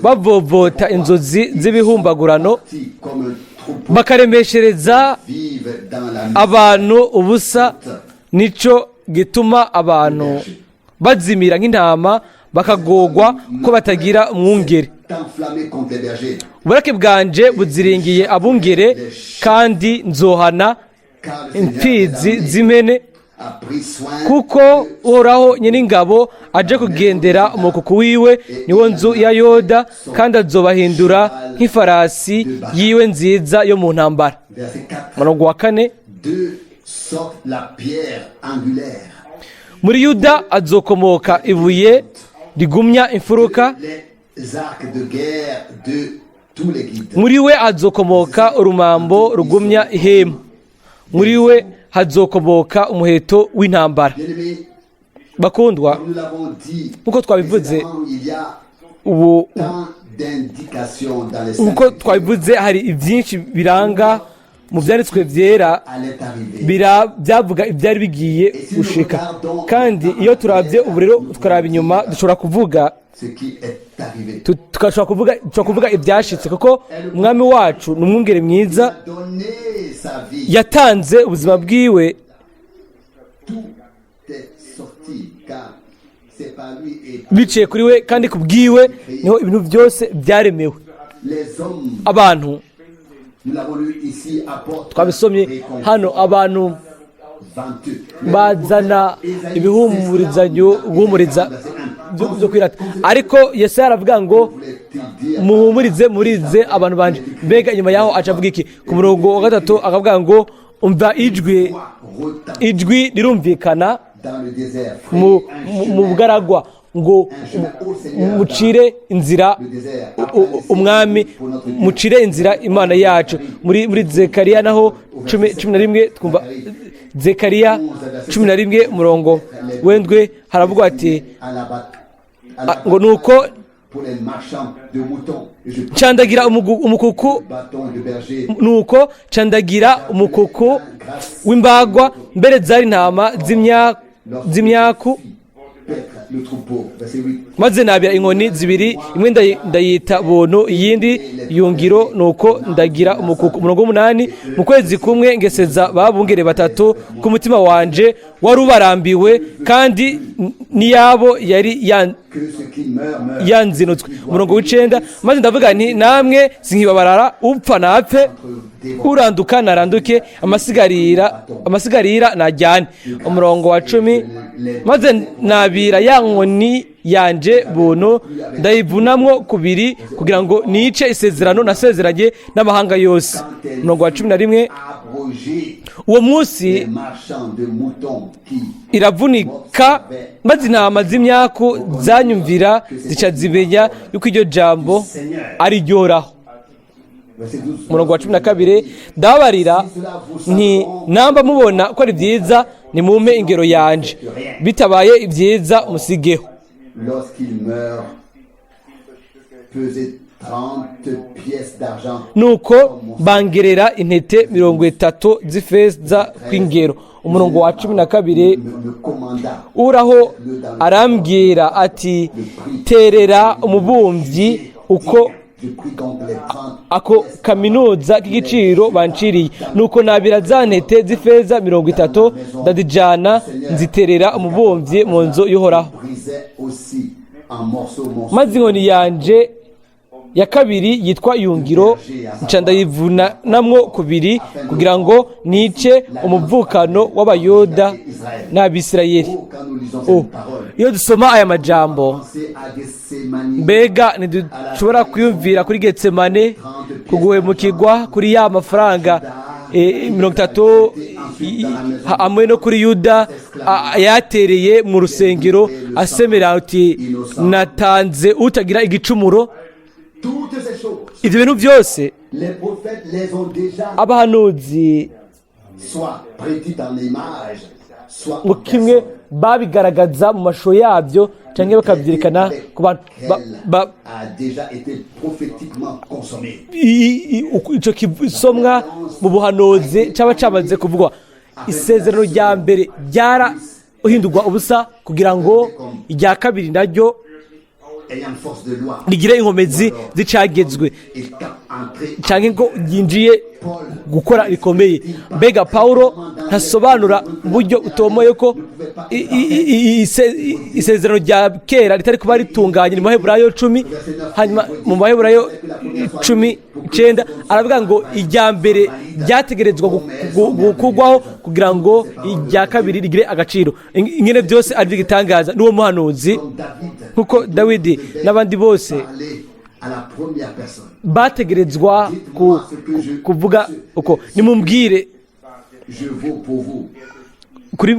bavovota inzozi z'ibihumbagurano, Comme un troupeau bakaremeshereza vivent dans la abantu ubusa. Nico gituma abantu bazimira nk'intama, bakagogwa ko batagira umwungere. Enflammé contre les bergers. Uburake bwanje buziringiye abungere, kandi nzohana Car le Seigneur imfizi des armées z'impene, a pris soin kuko Uhoraho nyen'ingabo aje kugendera umukuku wiwe, niwo nzu ya Yoda, kandi azobahindura nk'ifarasi yiwe nziza yo mu ntambara. Verset 4. Umurongo wa 4. D'eux sort la pierre angulaire. Muri Yuda azokomoka ibuye rigumya imfuruka, Les arcs de guerre de tous les guides. muri we hazokomoka urumambo rugumya ihema, muri we hazokomoka umuheto w'intambara. Bien-aimés, Bakundwa, comme nous l'avons dit nk'uko twabivuze, précédemment, il y a ubu tant d'indications dans les nk'uko Saintes twabivuze, hari byinshi biranga Mu byanditswe byera allait arriver. Byavuga ibyari bigiye gushika. Kandi iyo turabye ubu rero, tukaraba inyuma, dushobora kuvuga Ce qui est arrivé. Tugashobora kuvuga, dushobora kuvuga ibyashitse, kuko umwami wacu ni umwungere mwiza. Il a donné sa vie. Yatanze ubuzima bwiwe. Tout est sorti car c'est par lui et Biciye kuri we kandi ku bwiwe niho ibintu byose byaremewe. Les hommes, Abantu, nous l'avons lu ici, apportent twabisomye réconfort hano, abantu venteux. bazana ibihumurizanyo, guhumuriza byo kwirata, ariko Yesaya aravuga ngo: "Muhumurize, murize abantu banje." Mbega inyuma yaho aca avuga iki? Ku murongo wa 3 akavuga ngo: "Umva ijwi, ijwi rirumvikana Dans le désert, mu bugaragwa ngo mucire inzira umwami, mucire inzira Imana yacu." Muri Zekariya naho 11, twumva Zekariya 11 umurongo w'7, haravugwa ati ngo nuko pour les marchands de moutons. Et je pris candagira umukuku le bâton de berger. Nuko candagira umukuku w'imbagwa, mbere zari intama z'imyaku. Paître le troupeau. Verset 8. Maze nabira inkoni zibiri, imwe ndayita Buntu, iyindi Yungiro. Nuko ndagira umukuku. Umurongo w'8: mu kwezi kumwe ngeseza babungere batatu, ku mutima wanje wari ubarambiwe, kandi n'iyabo yari Que ce qui meurt, meurt. yanzinutswe. Umurongo w'9: maze ndavuga nti: "Namwe sinkibabarara, upfa napfe, uranduka naranduke, amasigarira najyane." Umurongo wa 10: maze nabira ya nkoni yanje Buntu, ndayivunamwo kubiri, kugira ngo nice isezerano nasezeranye n'amahanga yose. Umurongo wa 11: Abrogé uwo munsi les marchands de moutons qui iravunika, maze intama z'imyaku zanyumvira, zica zimenya yuko iryo jambo ari ryoraho. Verset 12. Umurongo wa 12: ndababarira nti: "Namba mubona ko ari byiza, nimumpe ingero yanje, bitabaye ibyiza musigeho." Lorsqu'il meurt, pesez 30 pièces d'argent. Nuko bangerera intete 30 z'ifeza kw'ingero. Umurongo wa 12: Me commanda Uhoraho arambwira ati: "Terera umubumbyi uko Je pris donc les 30 ako kaminuza k'igiciro banciriye." Nuko nabira za ntete z'ifeza 30, ndazijana, nziterera umubumbyi mu nzu y'Uhoraho. Brisai aussi en morceaux mon Maze inkoni yanje ya kabiri yitwa Yungiro, nca ndayivunamwo kubiri, kugira ngo nice umuvukano w'Abayuda n'Abisirayeli. Oh, quand nous lisons Oh, cette parole, iyo dusoma aya majambo, pensez à Gethsemane, mbega ntidushobora kwiyumvira kuri Getsemane, ku guhemukirwa, kuri ya mafaranga 30, hamwe no kuri Yuda yatereye mu rusengero asemera ati: "Natanze utagira igicumuro"? Toutes ces choses, Ibyo bintu byose, les prophètes les ont déjà abahanuzi soit prédites en image, soit ngo en kimwe personne. babigaragaza mu mashusho yabyo cyangwa bakabyerekana ku bantu A déjà été prophétiquement consommé. Ico kisomwa mu buhanuzi cyaba cyamaze kuvugwa. Isezerano rya mbere ryarahindurwa ubusa kugira ngo irya kabiri naryo Ayant force de loi. rigire inkomezi z'icagezwe Et cap entré cyangwa ngo yinjiye gukora bikomeye. Mbega Pawulo ntasobanura mu buryo butomoye ko isezerano rya kera ritari kuba ritunganye? Ni mu Baheburayo 10. Hanyuma mu Baheburayo 10:9 aravuga ngo irya mbere ryategerezwa gukurwaho kugira ngo irya kabiri rigire agaciro. Ingene byose ari iby'igitangaza n'uwo muhanuzi, Comme David nkuko Dawidi n'abandi bose parlait à la première personne. bategerezwa kuvuga uko: "Nimumbwire Je vaux pour vous. kuri."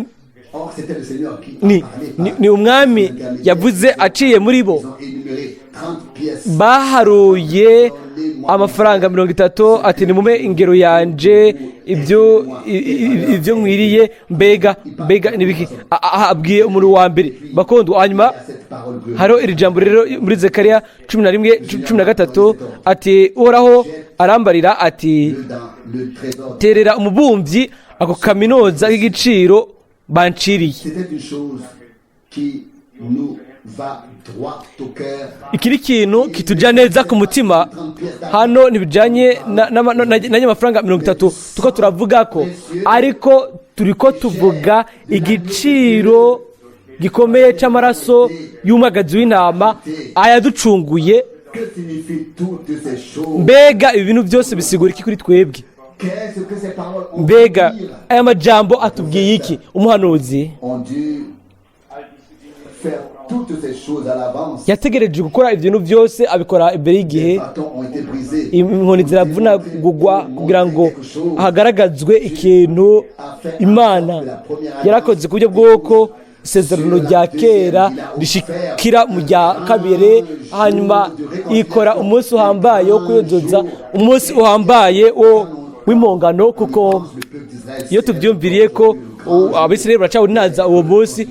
Or, c'était le Seigneur qui a Ni parlé ni umwami yavuze aciye muri bo. Ils ont énuméré 30 pièces. Baharuye Donné Amafaranga 30, ati: "Nimume ingero yanje ibyo ibyo nkwiriye." Mbega nibiki abwiye umuntu wa mbere, bakundwa? Hanyuma Cette parole glorieuse. Hariho iri jambo rero muri Zekariya 11, 13, ati: "Uhoraho arambarira ati: Dans le trésor. Terera umubumbyi ako kaminuza k'igiciro banciriye." C'était une chose qui nous va droit au cœur. Iki ni ikintu kitujya neza ku mutima. Hano ntibijyanye n'amafaranga 30 tuko turavuga ko, ariko turi ko tuvuga igiciro gikomeye cy'amaraso y'umwagazi w'intama ayaducunguye. Que signifient toutes ces choses? Mbega ibi bintu byose bisigura iki kuri twebwe? Qu'est-ce que ces paroles ont Mbega dû dire? Aya majambo atubwiye iki? Umuhanuzi Ont dû faire toutes ces choses à l'avance. yategereje gukora ibintu byose, abikora imbere y'igihe. Les bâtons ont été brisés. Inkoni ziravunagurwa kugira ngo hagaragazwe ikintu Imana yarakoze, ku buryo bw'uko isezerano rya kera rishikira mu rya kabiri. Hanyuma ikora umunsi uhambaye wo kuyozoza, umunsi uhambaye wo w'impongano, kuko Le peuple d'Israël iyo tubyumviriye ko Abisirayeli baracawunaza uwo munsi,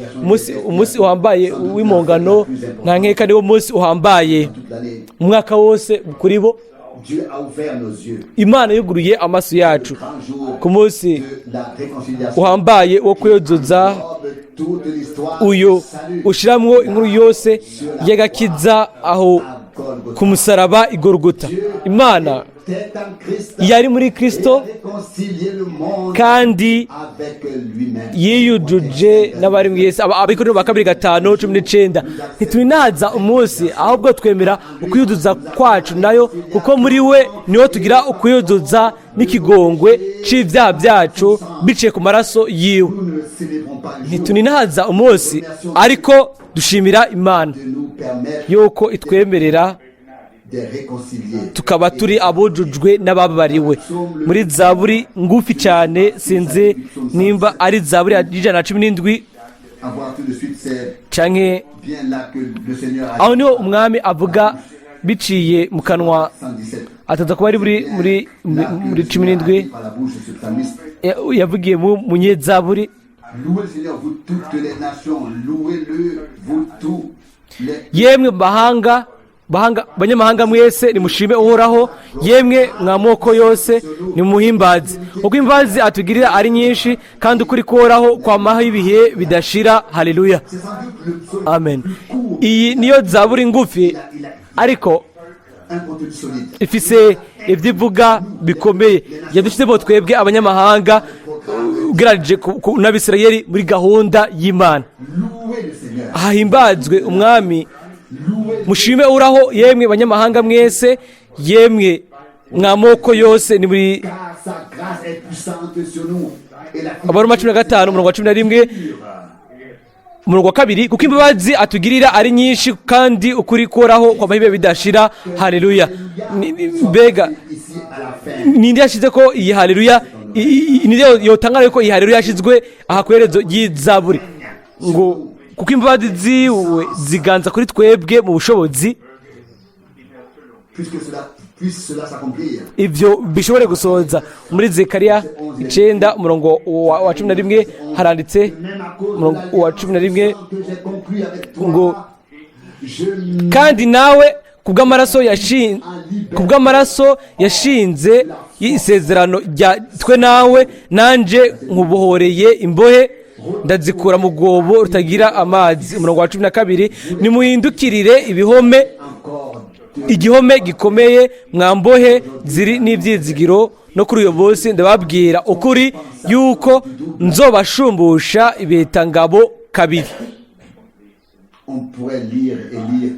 umunsi uhambaye w'impongano, nta nkeka niwo munsi uhambaye toute l'année. umwaka wose kuri bo. Dieu a ouvert nos yeux. Imana yuguruye amaso yacu Grand jour ku munsi de la réconciliation. uhambaye wo kuyozoza, Englobe toute l'histoire uyu du salut ushiramwo inkuru yose y'agakiza aho à Golgotha. ku musaraba i Gorogota. Imana Était en Christ yari muri Kristo et a réconcilié le monde kandi avec lui-même. yiyujuje n'abari mu isi. Abakorinto ba kabiri 5:19. Ntitwinaza umunsi, ahubwo twemera ukwiyuzuza kwacu nayo, kuko muri we niho tugira ukwiyuzuza n'ikigongwe c'ibyaha byacu biciye ku maraso yiwe. Nous ne célébrons pas un jour Ntituninaza umunsi, ariko dushimira Imana de nous permettre yuko itwemerera de réconcilier. tukaba turi abujujwe n'ababariwe. Muri zaburi ngufi cyane, sinzi nimba ari zaburi ya 117 Avoir tout de suite, c'est canke bien là que le Seigneur a aho niho Umwami avuga biciye mu kanwa 117. ataza kuba ari muri 17. Par la bouche de ce psalmiste. Yavugiye mu munyezaburi. Louez le Seigneur, vous toutes les nations. Louez-le, vous tous les Yemwe mahanga bahanga, banyamahanga mwese, nimushime Uhoraho. Yemwe mwa moko yose, nimuhimbaze, kuko imbabazi atugirira ari nyinshi, kandi ukuri kuhoraho kwamaho ibihe bidashira. Haleluya! C'est sans doute le psaume Amen. Plus court. Iyi niyo zaburi ngufi, ariko Un contenu solide. ifise ibyo ivuga bikomeye. Yadushyizemo twebwe abanyamahanga ugereranije n'Abisirayeli muri gahunda y'Imana. Louez le Seigneur. Hahimbazwe Umwami. Louez Mushime Uhoraho, yemwe banyamahanga mwese, yemwe mwa moko yose. Ni muri car sa grâce est puissante sur nous. Et la Abaroma 15, umurongo wa 11, umurongo wa kabiri: kuko imbabazi atugirira ari nyinshi, kandi ukuri kuhoraho kwamaho ibihe bidashira. Haleluya! Mbega ici à la fin. Ninde yashize ko iyi haleluya? Ninde yotangara ko iyi haleluya yashizwe aha ku iherezo ry'izaburi, ngo kuko imbabazi ziwe ziganza kuri twebwe mu bushobozi? Puisque cela puisse cela s'accomplir. Ibyo bishobore gusohoza. Muri Zekariya 9, umurongo wa 11, haranditse, Même à cause de umurongo wa 11, que j'ai conclu avec toi, ngo je kandi nawe kubw'amaraso yashinze isezerano rya twe nawe, nanje nkubohoreye imbohe, ndazikura mu rwobo rutagira amazi. Umurongo wa 12: nimuhindukirire ibihome encore de igihome gikomeye, mwambohe ziri n'ibyizigiro. No kuri uyu munsi ndababwira ukuri yuko nzobashumbusha ibihitangabo kabiri. On pourrait lire et lire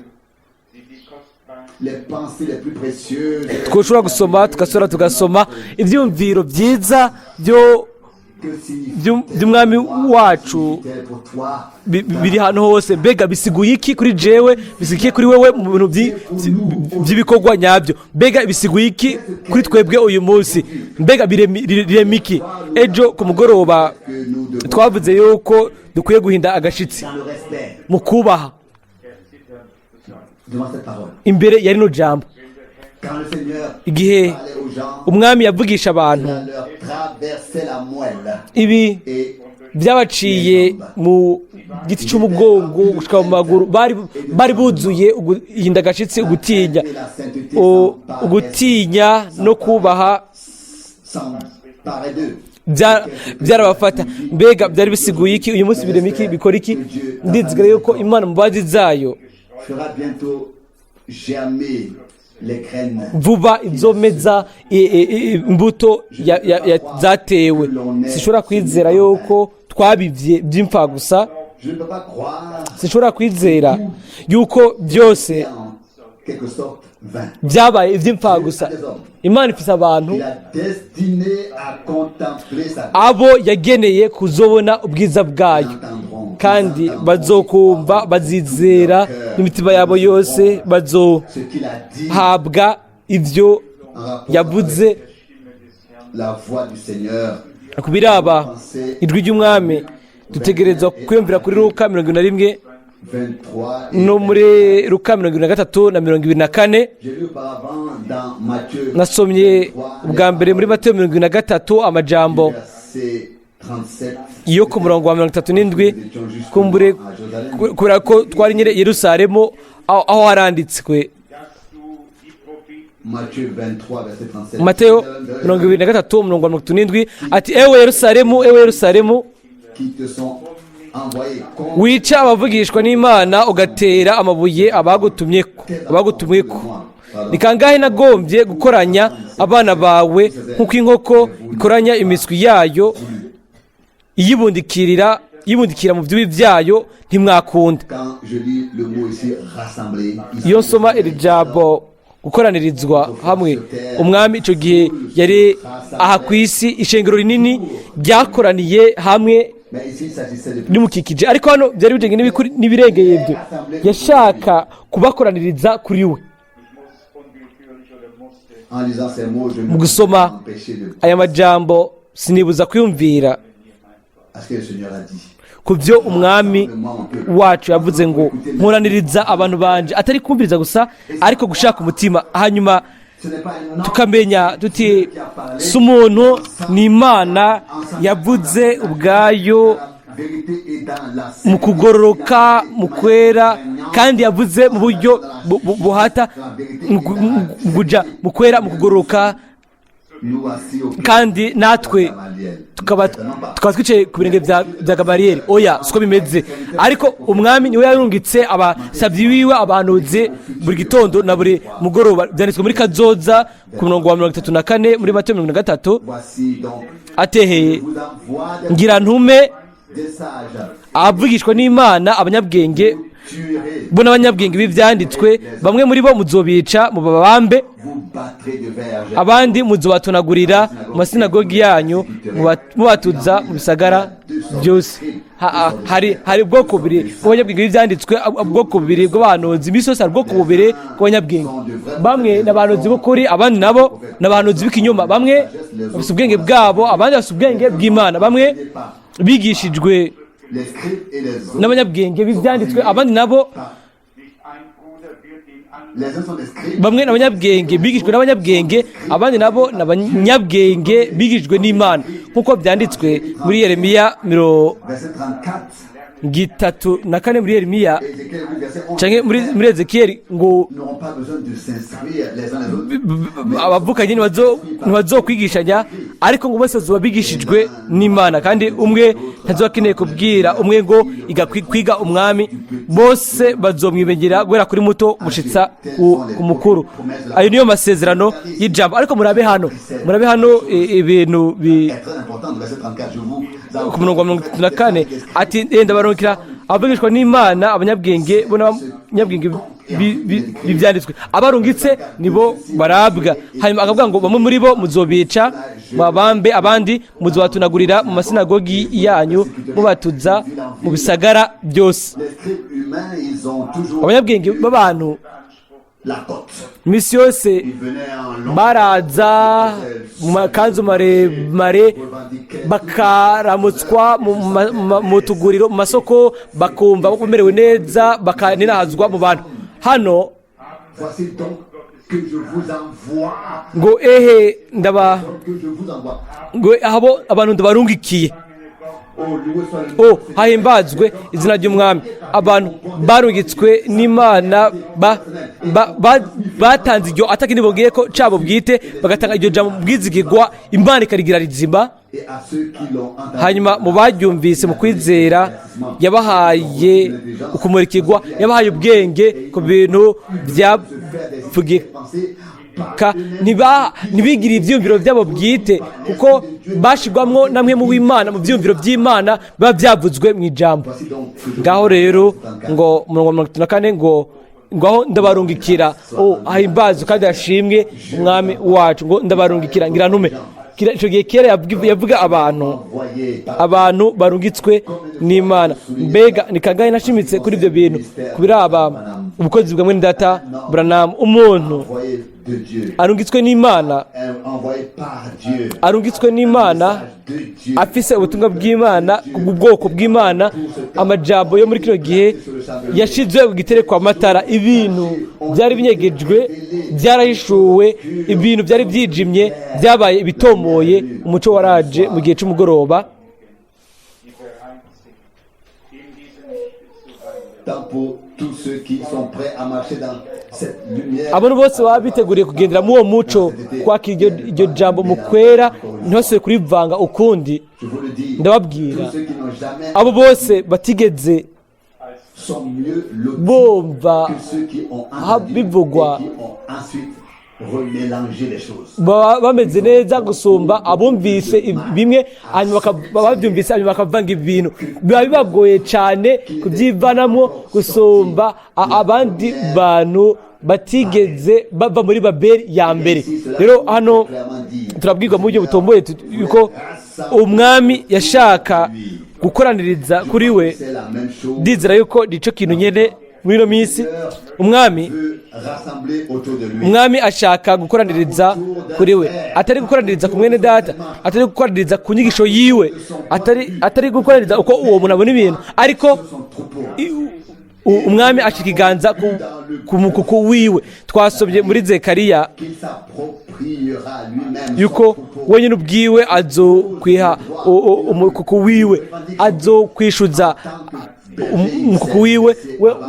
les pensées les plus précieuses Twashobora gusoma, tugasora, tugasoma ibyumviro byiza byo que signifie by'Umwami wacu pour toi. Biri ahantu hose. Mbega bisiguye iki kuri jewe? Bisiguye iki kuri wewe mu bintu by'ibikorwa nyabyo? Mbega bisiguye iki kuri twebwe uyu munsi? Mbega birema iki? Ejo ku mugoroba Que nous devons twavuze yuko dukwiye guhinda agashitsi dans le respect mu kubaha devant cette parole. imbere ya rino jambo. Quand le Seigneur Igihe parlait aux gens, umwami yavugisha abantu, il leur traversait la moelle ibi et byabaciye mu giti cy'umugongo gushika mu maguru. Bari buzuye uguhinda gashitsi, ugutinya, et la sainteté ugutinya no kubaha s'emparait d'eux. Byarabafata. Mbega byari bisiguye iki? Uyu munsi birema iki? Bikora iki? Ndizigara yuko Imana mu mbabazi zayo Fera bientôt germer les graines. vuba izomeza imbuto zatewe. Sinshobora kwizera yuko twabivye by'imfagusa. Je ne peux pas croire Sinshobora kwizera yuko byose en quelque sorte vain. byabaye iby'imfagusa. Imana ifise abantu Il a destiné à contempler sa abo yageneye kuzobona ubwiza bwayo, kandi bazokumva, bazizera n'imitima yabo yose, ce qu'il a dit bazohabwa ivyo en rapport yavuze. avec la voix du Seigneur. Ku biraba ijwi ry'umwami, dutegerezwa kwiyumvira kuri Luka 21 23 et no muri Luka 23 na 24. J'ai lu auparavant dans Matthieu Nasomye ubwa mbere muri Mateyo 23 amajambo verset 37. iyo ku murongo wa 37. Kumbure kubera ko twari nyine i Yerusalemu aho haranditswe. Matthieu 23 verset 37. Mateyo 23 umurongo wa 37 ati: "Ewe Yerusalemu, ewe Yerusalemu, Qui te sont envoyés contre wica abavugishwa n'Imana, ugatera amabuye abagutumwe ko, ni kangahe nagombye gukoranya abana bawe nk'uko inkoko ikoranya imiswi yayo iyibundikira mu byubi byayo, ntimwakunda." Quand je lis le mot ici rassembler, ici, Iyo nsoma iri jambo gukoranirizwa hamwe, umwami icyo gihe yari aha ku isi, ishengero rinini ryakoraniye hamwe Mais ici il s'agissait de rimukikije, ariko hano byari bijyanye n'ibirengeye ibyo. Yashaka kubakoraniriza kuri we. En lisant ces mots, je ne Mu peux gusoma pas m'empêcher de aya majambo, sinibuza kwiyumvira à ce que le Seigneur a dit. ku byo umwami wacu yavuze ngo: "Nkoraniriza abantu banje", atari kumviriza gusa, ariko gushaka umutima, hanyuma Ce n'est pas un homme tukamenya tuti si umuntu, ni Imana yavuze ubwayo La vérité est dans la mu kugororoka, mu kwera, kandi yavuze mu buryo buhata mu kuja mu kwera, mu kugororoka. Nous assis au pied Kandi natwe de Gamaliel. tukaba twicaye ku birenge bya Gamariyeri. Oya, siko bimeze, ariko umwami niwe yarungitse abasabyi wiwe, abahanuzi, buri gitondo na buri mugoroba. Byanditswe muri kazoza ku murongo wa 34 muri Matayo 23. Voici donc, Ateheye, vous envoie des, ngira ntume des sages, abavugishwa n'Imana, abanyabwenge tuerez, bo n'abanyabwenge b'ibyanditswe. Bamwe muri bo muzobica, mu babambe, vous battrez de verges. abandi muzobatonagurira mu masinagogi yanyu, mubatuza mu bisagara byose. Hari ubwoko bubiri bw'abanyabwenge b'ibyanditswe, ubwoko bubiri bw'abahanuzi. Iminsi yose hari ubwoko bubiri bw'abanyabwenge: bamwe ni abahanuzi b'ukuri, abandi nabo ni abahanuzi b'ikinyoma. Bamwe bafite ubwenge bwabo, abandi bafite ubwenge bw'Imana. Bamwe bigishijwe Les scribes et les autres. n'abanyabwenge b'ibyanditswe, abandi nabo Les uns sont des scribes. Bamwe ni abanyabwenge bigishijwe n'abanyabwenge, abandi nabo ni abanyabwenge bigishijwe n'Imana, nk'uko byanditswe muri Yeremiya mirongo Verset 34. 34 muri Yeremiya Ézéchiel 8, verset 11. canke muri Ezekiyeli ngo N'auront pas besoin de s'instruire les uns les autres. abavukanye ntibazokwigishanya, ariko ngo bose bazoba bigishijwe n'Imana, kandi umwe ntazoba akeneye kubwira umwe ngo iga kwiga umwami. Bose bazomwimenyera guhera kuri muto gushitsa ku mukuru. Ayo niyo masezerano y'ijambo. Ariko murabe hano ibintu Est très important, verset 34, je vous ku murongo wa 34 ati: "Enda barungikira abavugishwa n'Imana, abanyabwenge bo n'abanyabwenge b'ibyanditswe. Abarungitse nibo barabwa." Hanyuma akavuga ngo: "Bamwe muri bo muzobica, mubabambe, abandi muzobatunagurira mu masinagogi yanyu, mubatuza mu bisagara byose." Les scribes humains, ils ont toujours Abanyabwenge b'abantu la cote. iminsi yose Ils venaient en long, baraza mu makanzu maremare, bakaramutswa mu tuguriro, mu masoko, bakumva bamerewe neza, bakaninahazwa mu bantu. Hano Voici donc que je vous envoie, Ngo ehe ndaba que je vous envoie. Ngo abo abantu ndabarungikiye. Oh, loué soit le nom O du Seigneur. Hahimbazwe izina ry'Umwami. Abantu barungitswe n'Imana batanze iryo atakindi bongeye ko cabo bwite, bagatanga iryo jambo bwizigirwa, Imana ikarigira rizima. Et à ceux qui l'ont entendu, Hanyuma mu baryumvise mu kwizera yabahaye ukumurikirwa, yabahaye ubwenge ku bintu byavugika. pensez par Ntibigire ibyiyumviro byabo bwite, kuko bashigwamwo namwe mu w'Imana, mu byiyumviro by'Imana biba byavuzwe mu ijambo. Voici donc que je Ngaho rero ngo umurongo wa 34 ngo ngaho ndabarungikira. O hahimbazwe kandi hashimwe Umwami wacu. Ngo ndabarungikira, ngira ntume. Ico gihe kera yavuga abantu envoyé par abantu barungitswe n'Imana. Mbega ni kangahe nashimitse kuri ibyo bintu ku biraba ubukozi bwa mwene data Branham, umuntu envoyé de Dieu, arungitswe n'Imana, un envoyé par Dieu, arungitswe n'Imana, de Dieu, afise ubutumwa bw'Imana ku bwoko bw'Imana, amajambo yo muri kino gihe yashizwe ku gitereko amatara. Ibintu byari binyegejwe byarahishuwe, ibintu byari byijimye byabaye ibitomoye, umuco waraje mu gihe c'umugoroba. Die bereit sind, in diesem Lichte zu wandeln. Tant pour tous ceux qui sont prêts à marcher dans cette lumière. Abantu bose baba biteguriye kugendera muri uwo muco, kwakira iryo jambo mu kwera, ntibasubire kurivanga ukundi. Je vous le dis, Ndababwira, tous ceux qui n'ont jamais abo bose batigeze sont mieux lotis bumva que ceux qui ont entendu bivugwa et qui ont ensuite remélangé les choses. Baba bameze neza gusumba abumvise bimwe, hanyuma babyumvise, hanyuma bakavanga ibintu. Biba bibagoye cyane kubyivanamo gusumba abandi bantu batigeze bava muri Babeli ya mbere. Rero hano Clairement dit, turabwirwa mu buryo butomboye yuko Umwami yashaka gukoraniriza kuri we. C'est la même chose. Ndizera yuko nicyo kintu nyene muri ino minsi Umwami Veut rassembler autour de lui. Umwami ashaka gukoraniriza kuri we, atari gukoraniriza ku mwene data, atari gukoraniriza ku nyigisho yiwe, atari gukoraniriza uko uwo muntu abona ibintu, ariko Son troupeau. Umwami ashika ikiganza ku mukuku wiwe. Twasomye muri Zekariya Qu'il s'appropriera lui-même yuko son troupeau. wenyine ubwiwe azokwiha umukuku wiwe, azokwishuza umukuku wiwe.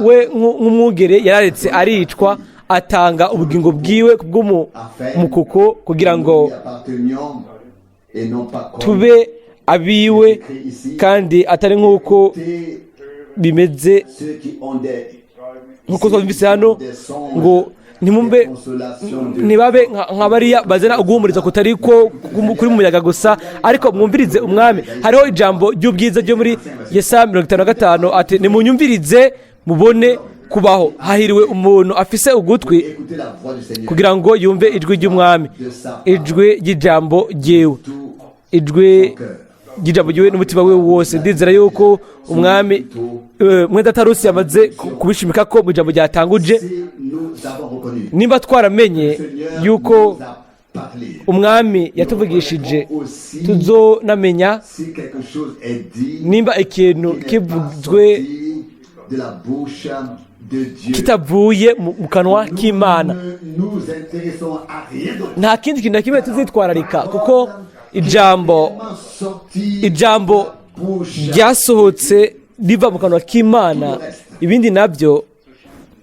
We nk'umwungere yararetse aricwa, atanga ubugingo bwiwe kubw'umukuku kugira ngo Nous lui appartenions et non pas comme tube abiwe, kandi atari nk'uko écoutez bimeze ceux qui ont des nk'uko twumvise hano ngo ntimumbe consolations de ntibabe nka bariya bazana uguhumuriza kutari ko kuri mu muyaga gusa, ariko mwumvirize Umwami. Hariho ijambo ry'ubwiza ryo muri Yesaya 55 ati: "Nimunyumvirize mubone kubaho. Hahiriwe umuntu afise ugutwi Écoutez la voix du Seigneur. kugira ngo yumve ijwi ry'Umwami, ijwi ry'ijambo ryiwe, ijwi ry'ijambo ryiwe n'umutima we wose." Ndizera yuko Umwami mwene data Rusi yamaze kubishimika ko mu ijambo ryatanguje. Si nous avons reconnu, Nimba twaramenye Seigneur yuko nous a parlé. Umwami yatuvugishije, Aussi, tuzonamenya si quelque chose est dit, nimba ikintu qui n'est pas kivuzwe sorti de la bouche de Dieu. kitavuye mu kanwa k'Imana. Nous ne nous intéressons à rien d'autre. Nta kindi kintu na kimwe tuzitwararika, kuko ijambo Sorti ijambo de la bouche ryasohotse riva mu kanwa k'Imana, ibindi nabyo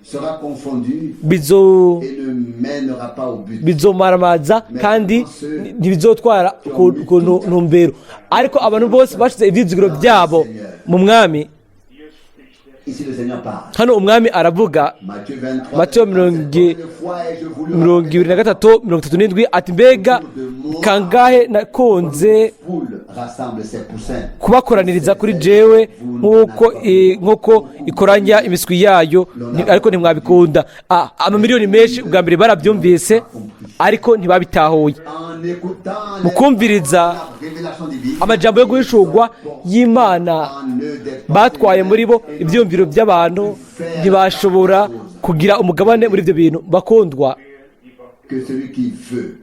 sera confondu et ne mènera pas au but. Bizomaramaza kandi ntibizotwara ku ntumbero. Ariko abantu bose bashize ibyizigiro byabo mu Mwami. Ici, le Seigneur parle. Hano Umwami aravuga. Matthieu 23, Matthieu fois ai-je voulu 23:37 ati: "Mbega kangahe nakunze poule rassemble ses poussins. kubakoraniriza kuri jewe nk'uko inkoko ikoranya imiswi yayo, ariko ntimwabikunda." Amamiliyoni menshi ubwa mbere barabyumvise, ariko ntibabitahuye. En écoutant Mu kumviriza la révélation divine, amajambo yo guhishurwa y'Imana, en eux des batwaye muri bo ibyiyumviro by'abantu, ntibashobora kugira umugabane muri ibyo bintu. Bakundwa, que celui qui veut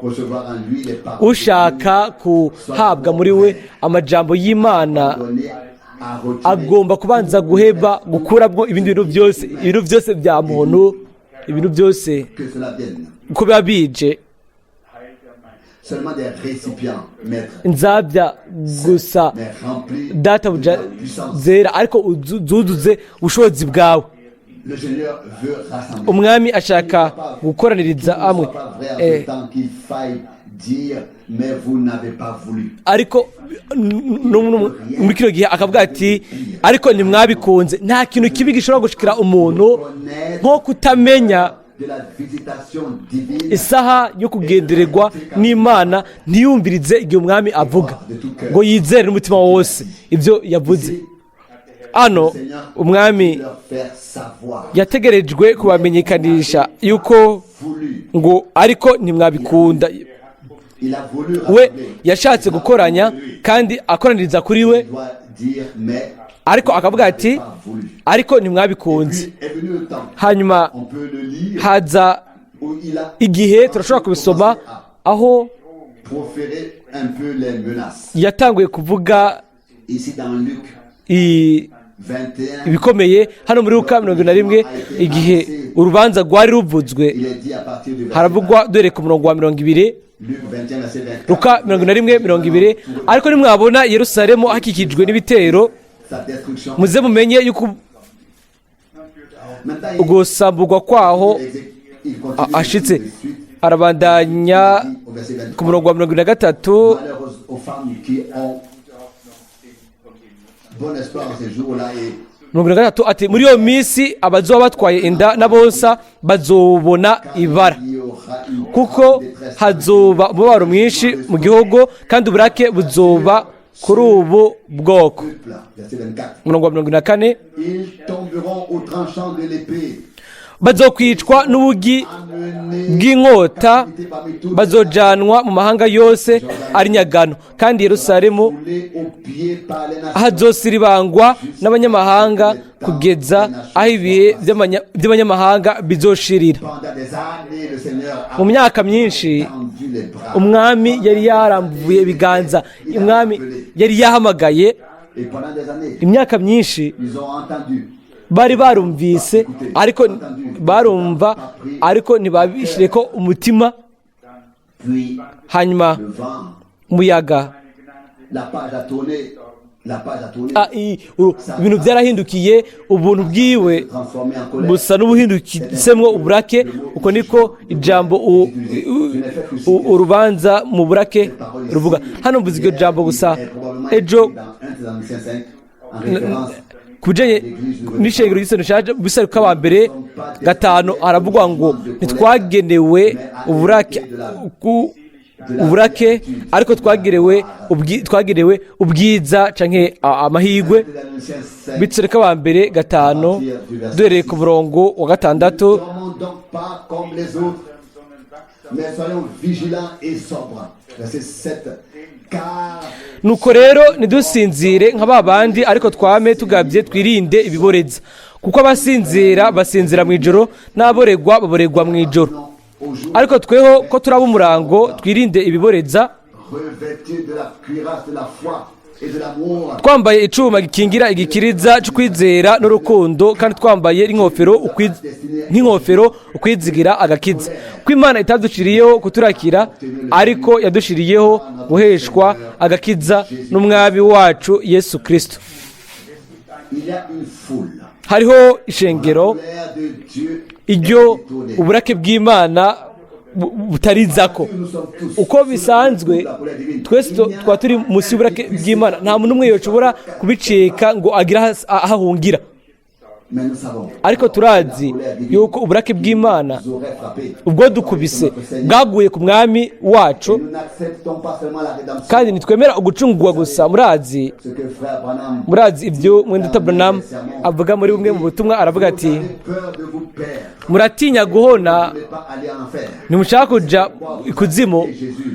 recevoir en lui les paroles ushaka kuhabwa muri we amajambo y'Imana données à retirer agomba kubanza guheba, gukuramo ibindi bintu byose, ibintu byose bya muntu. Ibintu byose que cela vienne. uko biba bije, Heil der Meister. Seulement des récipients, maître, nzabya gusa, mais remplis de databuja ta puissance. zera, ariko zuzuze ubushobozi bwawe. Le Seigneur veut rassembler. Umwami ashaka gukoraniriza Qu'il ne hamwe. soit pas vrai en ce temps qu'il faille dire, mais vous n'avez pas voulu. Ariko muri kino gihe akavuga ati: "Ariko ntimwabikunze." Nta kintu kibi gishobora gushikira umuntu Connaître nko kutamenya de la visitation divine isaha yo kugendererwa n'Imana, ntiyumvirize igihe umwami avuga, ngo yizere n'umutima wose ibyo yavuze. Hano umwami leur faire savoir. yategerejwe kubamenyekanisha yuko Voulu. ngo: "Ariko ntimwabikunda." Il a voulu We rassembler. yashatse gukoranya kandi akoraniriza kuri we, Il doit dire, mais ariko akavuga ati: pas voulu. "Ariko ntimwabikunze." Puis est venu le temps. Hanyuma On peut le lire haza où il a igihe, turashobora kubisoma, aho proféré un peu les menaces. yatanguye kuvuga Ici dans Luc 21, ibikomeye. Hano muri Luka 41, igihe urubanza rwari ruvuzwe, il est dit à partir du verset haravugwa dore ku murongo wa 20. Luc 21, verset 24. Luka 21:20: "Ariko nimwabona Yerusalemu hakikijwe n'ibitero, Sa destruction. muze mumenye yuko Maintenant, il, ugusamburwa kwaho il continue ashitse." de suite. Arabandanya Il dit au verset 23, ku murongo wa 23: Malheur aux femmes qui ont bon espoir en ces jours-là et 23 ati: "Muri iyo minsi abazoba batwaye inda n'abonsa bazobona ibara, il y aura une kuko grande détresse. hazoba umubabaro mwinshi mu gihugu, kandi uburake buzoba kuri ubu bwoko." Peuple. Verset 24. Umurongo wa 44: Ils tomberont au tranchant de l'épée, "Bazokwicwa n'ubugi amenés bw'inkota, captivité parmi toutes bazojanwa mu mahanga yose ari nyagano, kandi Yerusalemu foulés aux pieds par les nations. hazosiribangwa n'abanyamahanga kugeza aho ibihe by'abanyamahanga bizoshirira." Pendant des années, le Seigneur a Mu myaka myinshi tendu les bras. umwami yari yarambuye ibiganza, umwami yari yahamagaye. Et pendant des années, Imyaka myinshi ils ont entendu. bari barumvise, ariko barumva, ariko ntibabishyire ko umutima. Puis Hanyuma le vent, umuyaga, la page a tourné, la page a tourné, ibintu byarahindukiye, ubuntu bwiwe transformé en colère. busa n'ubuhindukitsemwo uburake. Uko niko ijambo urubanza mu burake ruvuga. Hano mvuze iryo jambo gusa. Est probablement Ejo écrit dans 1 Thessaloniciens 5, en référence ku bijyanye n'ishengero ry'isano rishaje, bisaruka wa mbere 5, haravugwa ngo ntitwagenewe uburake uburake, ariko twagenewe ubwiza canke amahirwe. Thessaloniciens 5. Bitsereka wa mbere 5, duhereye ku murongo wa 6: Ne dormons donc pas comme les autres, mais soyons vigilants et sobres. Verset 7. Car "Nuko rero ntidusinzire nka ba bandi, ariko twame tugabye, twirinde ibiboreza. Kuko abasinzira basinzira mu ijoro, n'aboregwa baboregwa mu ijoro. non, au jour Ariko tweho ko turaba umurango, twirinde ibiboreza, revêtus de la cuirasse de la foi et de l'amour, twambaye icuma gikingira igikiriza cyo kwizera n'urukundo, kandi twambaye nk'inkofero ukwizigira agakiza. Ko Imana itadushiriyeho kuturakira, ariko yadushiriyeho guheshwa agakiza n'umwami wacu Yesu Kirisito." Il y a une foule. Hariho ishengero La colère de Dieu iryo est détournée. uburake bw'Imana butarizako. Nous sommes tous Uko bisanzwe, twese twaba turi munsi y'uburake bw'Imana. Nta muntu n'umwe yoshobora kubicika ngo agire aho ahungira. Mais nous savons Ariko turazi yuko uburake bw'Imana nous aurait frappé. ubwo dukubise bwaguye ku mwami wacu. Nous n'acceptons pas seulement la rédemption. Kandi ntitwemera ugucungurwa gusa. Murazi Ce que frère Branham murazi ibyo mwene Branham avuga muri bumwe mu butumwa, aravuga ati: Vous avez peur de vous perdre. "Muratinya guhona, Vous ne voulez pas aller en enfer. ntimushaka kuja ikuzimu,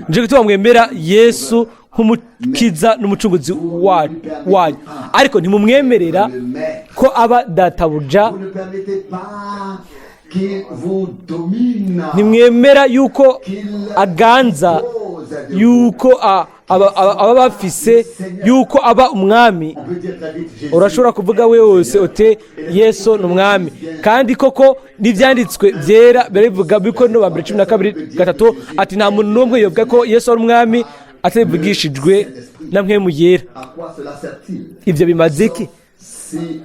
nico gituma mwemera Yesu nk'umukiza n'umucunguzi wanyu, ariko ntimumwemerera Le maître. ko aba databuja. Vous ne permettez pas qu'il vous domine. Ntimwemera yuko Qu'il aganza, dispose de vous. yuko aba bafise yuko aba umwami. On peut dire très vite, Jésus Urashobora kuvuga wese uti: "Yesu ni umwami." Kandi koko n'ibyanditswe byera birabivuga, biko no mbere 12:3 ati: "Nta muntu n'umwe yovuga ko Yesu ari umwami atabivugishijwe na Mpwemu Yera." À quoi cela sert-il? Ibyo bimaze iki? Si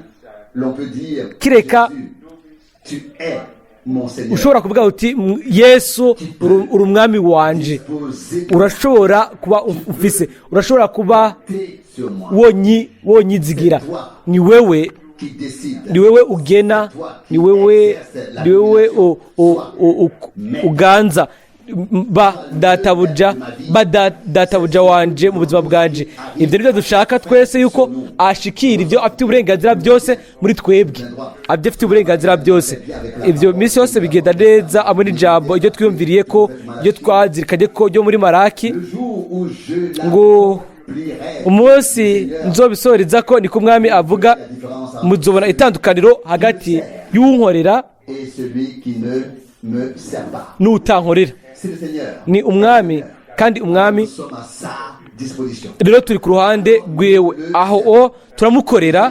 l'on peut dire Kireka Jésus, tu es mon Seigneur. ushobora kuvuga uti: "Yesu, uri umwami wanje." Posez Urashobora kuba ufise, urashobora kuba sur moi wonyizigira. Ni wewe qui décide. Ni wewe ugena, ni wewe uganza. Ba databuja, ba databuja wanje mu buzima bwanje. Ibyo nibyo dushaka twese, yuko ashikira ibyo afite uburenganzira byose muri twebwe, ibyo afite uburenganzira byose. Ibyo minsi yose bigenda neza hamwe n'ijambo ibyo twiyumviriye ko, ibyo twazirikanye ko ryo muri Maraki Le jour où je ngo: l'accomplirai, "Umunsi nzobisoreza ko, niko umwami avuga, muzobona itandukaniro hagati y'unkorera et celui qui ne me sert pas. n'utankorera." C'est le Seigneur. Ni umwami, kandi umwami Nous sommes à sa disposition. Rero turi ku ruhande rwiwe, aho o turamukorera,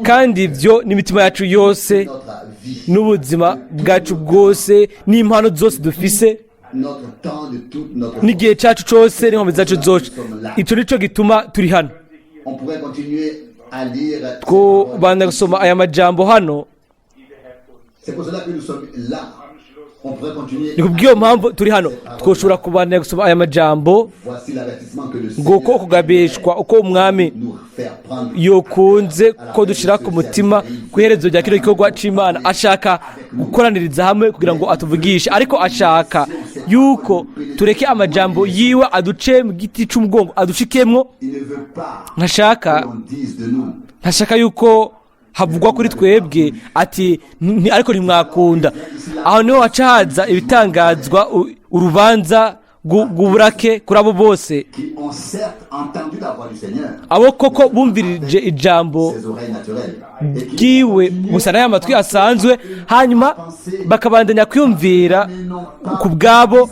kandi ibyo n'imitima yacu yose, Notre vie, n'ubuzima bwacu bwose, n'impano zose dufise, notre temps, de toute notre n'igihe cyacu cyose, n'inkombe zacu zose. Icyo nicyo gituma turi hano. On pourrait continuer à lire. Twobanda gusoma aya majambo hano. C'est pour cela que nous sommes là. On pourrait continuer. Ni kubw'iyo mpamvu turi hano. Twoshobora kubandanya gusoma aya majambo. Voici l'avertissement que le Nguko Seigneur kugabishwa uko umwami nous faire prendre yokunze ko dushyira ku mutima ku iherezo rya kino gikorwa cy'Imana. Ashaka gukoraniriza hamwe kugira ngo atuvugishe, ariko ashaka yuko tureke amajambo yiwe aduce mu giti cy'umugongo, adushikemwo. Il ne veut pas Ntashaka que l'on dise de nous. ntashaka yuko havugwa kuri twebwe ati: "Ariko ntimwakunda." Aho niho haca haza ibitangazwa, urubanza rw'uburake kuri abo bose Qui ont certes entendu la voix du Seigneur, abo koko bumvirije ijambo ses oreilles naturelles, et qui bwiwe gusa n'aya matwi asanzwe, hanyuma bakabandanya kwiyumvira ku bwabo,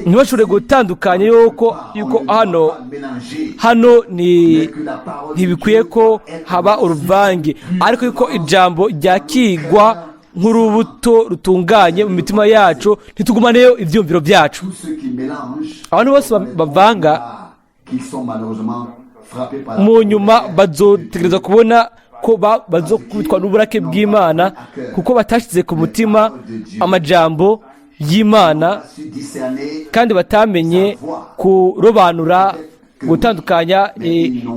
ntibashobore gutandukanya yuko hano mélanger, hano ni ntibikwiye ko haba uruvange, ariko yuko ijambo ryakigwa nk'urubuto rutunganye mu mitima yacu, ntitugumaneyo ibyumviro byacu. Tous ceux qui mélangent, Abantu bose bavanga, qu'ils sont malheureusement frappés par la mu nyuma bazotegereza kubona ko bazokubitwa n'uburake bw'Imana, kuko batashyize ku mutima amajambo y'Imana su discerner kandi batamenye kurobanura, gutandukanya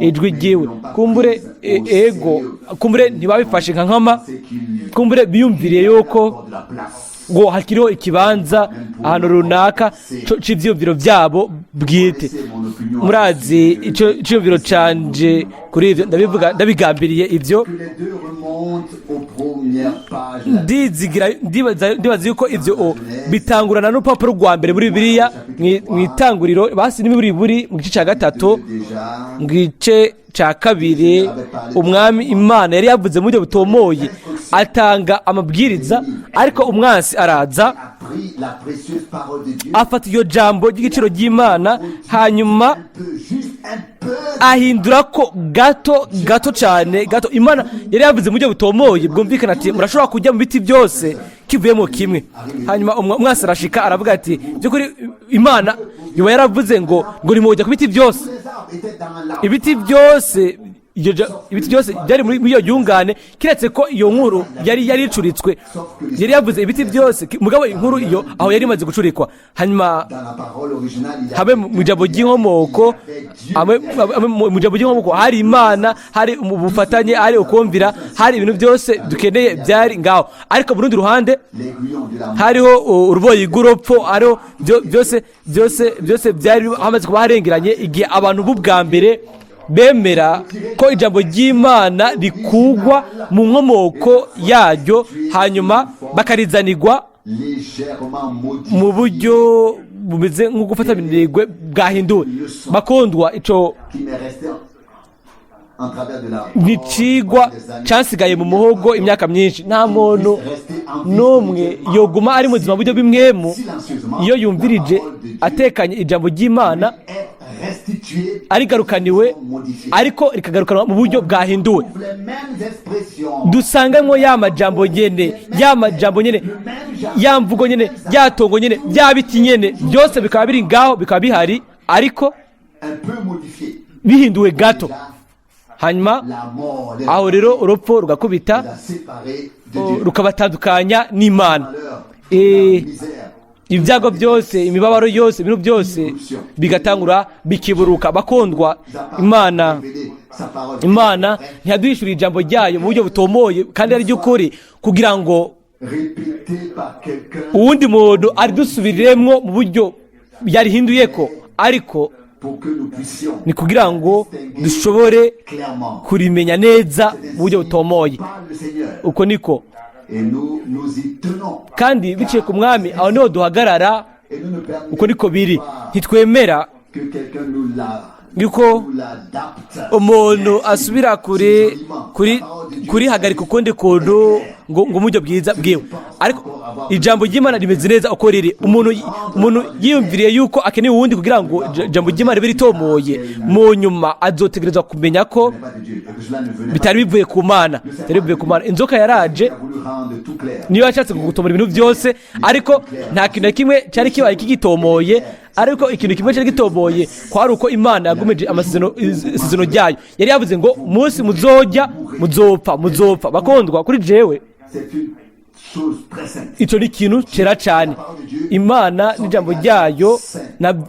ijwi ryiwe. Kumbure ego, kumbure ntibabifashe nka nkama, c'est qu'il kumbure biyumviriye yuko de la place. ngo hakiriho ikibanza ahantu runaka c'ivyiyumviro byabo bwite. C'est mon opinion. Murazi ico iciyumviro canje kuri ivyo, ndabivuga ndabigambiriye ivyo. Que les deux remontent aux premières pages de la Ndizigira, ndibaza yuko ivyo bitangurana n'urupapuro rwa mbere muri Bibiliya, mw'itanguriro, basi n'iburi buri mu gice cya gatatu, déjà mu gice cya kabiri. Umwami Imana yari yavuze mu buryo butomoye, atanga amabwiriza, ariko umwansi araza, a pris la précieuse parole de Dieu, afata iryo jambo ry'igiciro ry'Imana, hanyuma un peu, juste un peu, ahindura ko gato gato cyane gato. Imana yari yavuze mu buryo butomoye bwumvikana ati: "Murashobora kujya mu biti byose kivuyemo kimwe." Hanyuma umwansi arashika aravuga ati: "By'ukuri Imana yoba yaravuze ngo nimujya ku biti byose?" les arbres étaient dans la Ibiti byose, ibiti byose byari muri iyo yungane, kiretse ko iyo nkuru yari icuritswe. Yari yavuze ibiti byose, mugabo inkuru iyo aho yari imaze gucurikwa. Hanyuma Dans la parole originale, il y a habe mu ijambo ry'inkomoko, hamwe mu ijambo ry'inkomoko hari Imana, hari mu bufatanye, hari ukumvira, hari ibintu byose dukeneye byari ngaho. Ariko mu rundi ruhande l'aiguillon de la hariho uruboyi rw'urupfu, hariho byose byose byose byari hamaze kuba harengeranye igihe abantu b'ubwa mbere bemera ko ijambo ry'Imana rikugwa mu nkomoko yaryo, hanyuma bakarizanirwa légèrement modifié. mu buryo bumeze nko gufata minigwe bwahinduwe. Bakundwa, ico Qui m'est resté en travers de la ni icigwa cyasigaye mu muhogo imyaka myinshi. Nta muntu n'umwe yoguma ari muzima mu buryo bw'impwemu iyo yumvirije atekanye ijambo ry'Imana est Restitué, arigarukaniwe, modifié. ariko rikagarukanwa mu buryo bwahinduwe. Les mêmes expressions, Dusangamo ya majambo nyene, ya majambo nyene, ya mvugo nyene, ya tongo nyene, bya biti nyene, byose bikaba biri ngaho, bikaba bihari, ariko un peu modifié. bihinduwe gato. Déjà, Hanyuma la mort les aho rero urupfu rugakubita, a séparés de Dieu. rukabatandukanya n'Imana. Malheur, Et la misère, ibyago byose, imibabaro yose, ibintu byose bigatangura bikiburuka. Bakundwa, nous a pas Imana, révélé sa parole. Imana ntiyaduhishuriye ijambo ryayo mu buryo butomoye kandi ari ry'ukuri kugira ngo Répété par quelqu'un uwundi muntu aridusubiriremwo mu buryo yarihinduye ko, ariko pour que nous puissions ni kugira ngo dushobore clairement kurimenya neza mu buryo butomoye. par le Seigneur. Uko niko. Et nous nous y tenons. Kandi biciye ku Mwami, aho niho duhagarara. Et nous ne permettons Uko niko biri. pas Ntitwemera que quelqu'un nous la yuko nous l'adapte. umuntu asubira kuri kurihagarika ukundi kuntu ngo mu buryo bwiza bwiwe, ariko ijambo ry'Imana rimeze neza uko riri. Umuntu yiyumviriye yuko akeneye uwundi kugira ngo ijambo ry'Imana ribe ritomoye, mu nyuma azotegerezwa kumenya ko Pas de Dieu, et que cela ne venait pas. bitari bivuye ku Mana, bitari bivuye ku Mana. Inzoka yaraje, A voulu rendre tout clair. niyo yashatse kugutomora ibintu byose, ariko nta kintu na kimwe cyari kibaye kigitomoye. Ariko ikintu kimwe cyari gitomoye kwari uko Imana yagumeje amasezerano, isezerano ryayo. Yari yavuze ngo umunsi muzojya muzopfa, muzopfa. Bakundwa, kuri jewe C'est une chose très sainte. icyo ni ikintu cyera cyane. Imana n'ijambo ryayo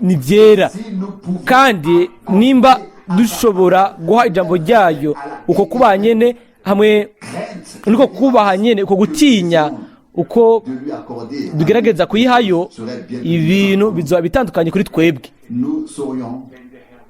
ni byera. Si nous pouvions Kandi nimba dushobora guha ijambo ryayo uko kubaha nyene, hamwe crainte niko kubaha nyene, uko gutinya uko de lui accorder, dugerageza kuyihayo, ibintu bizoba bitandukanye kuri twebwe. nous saurions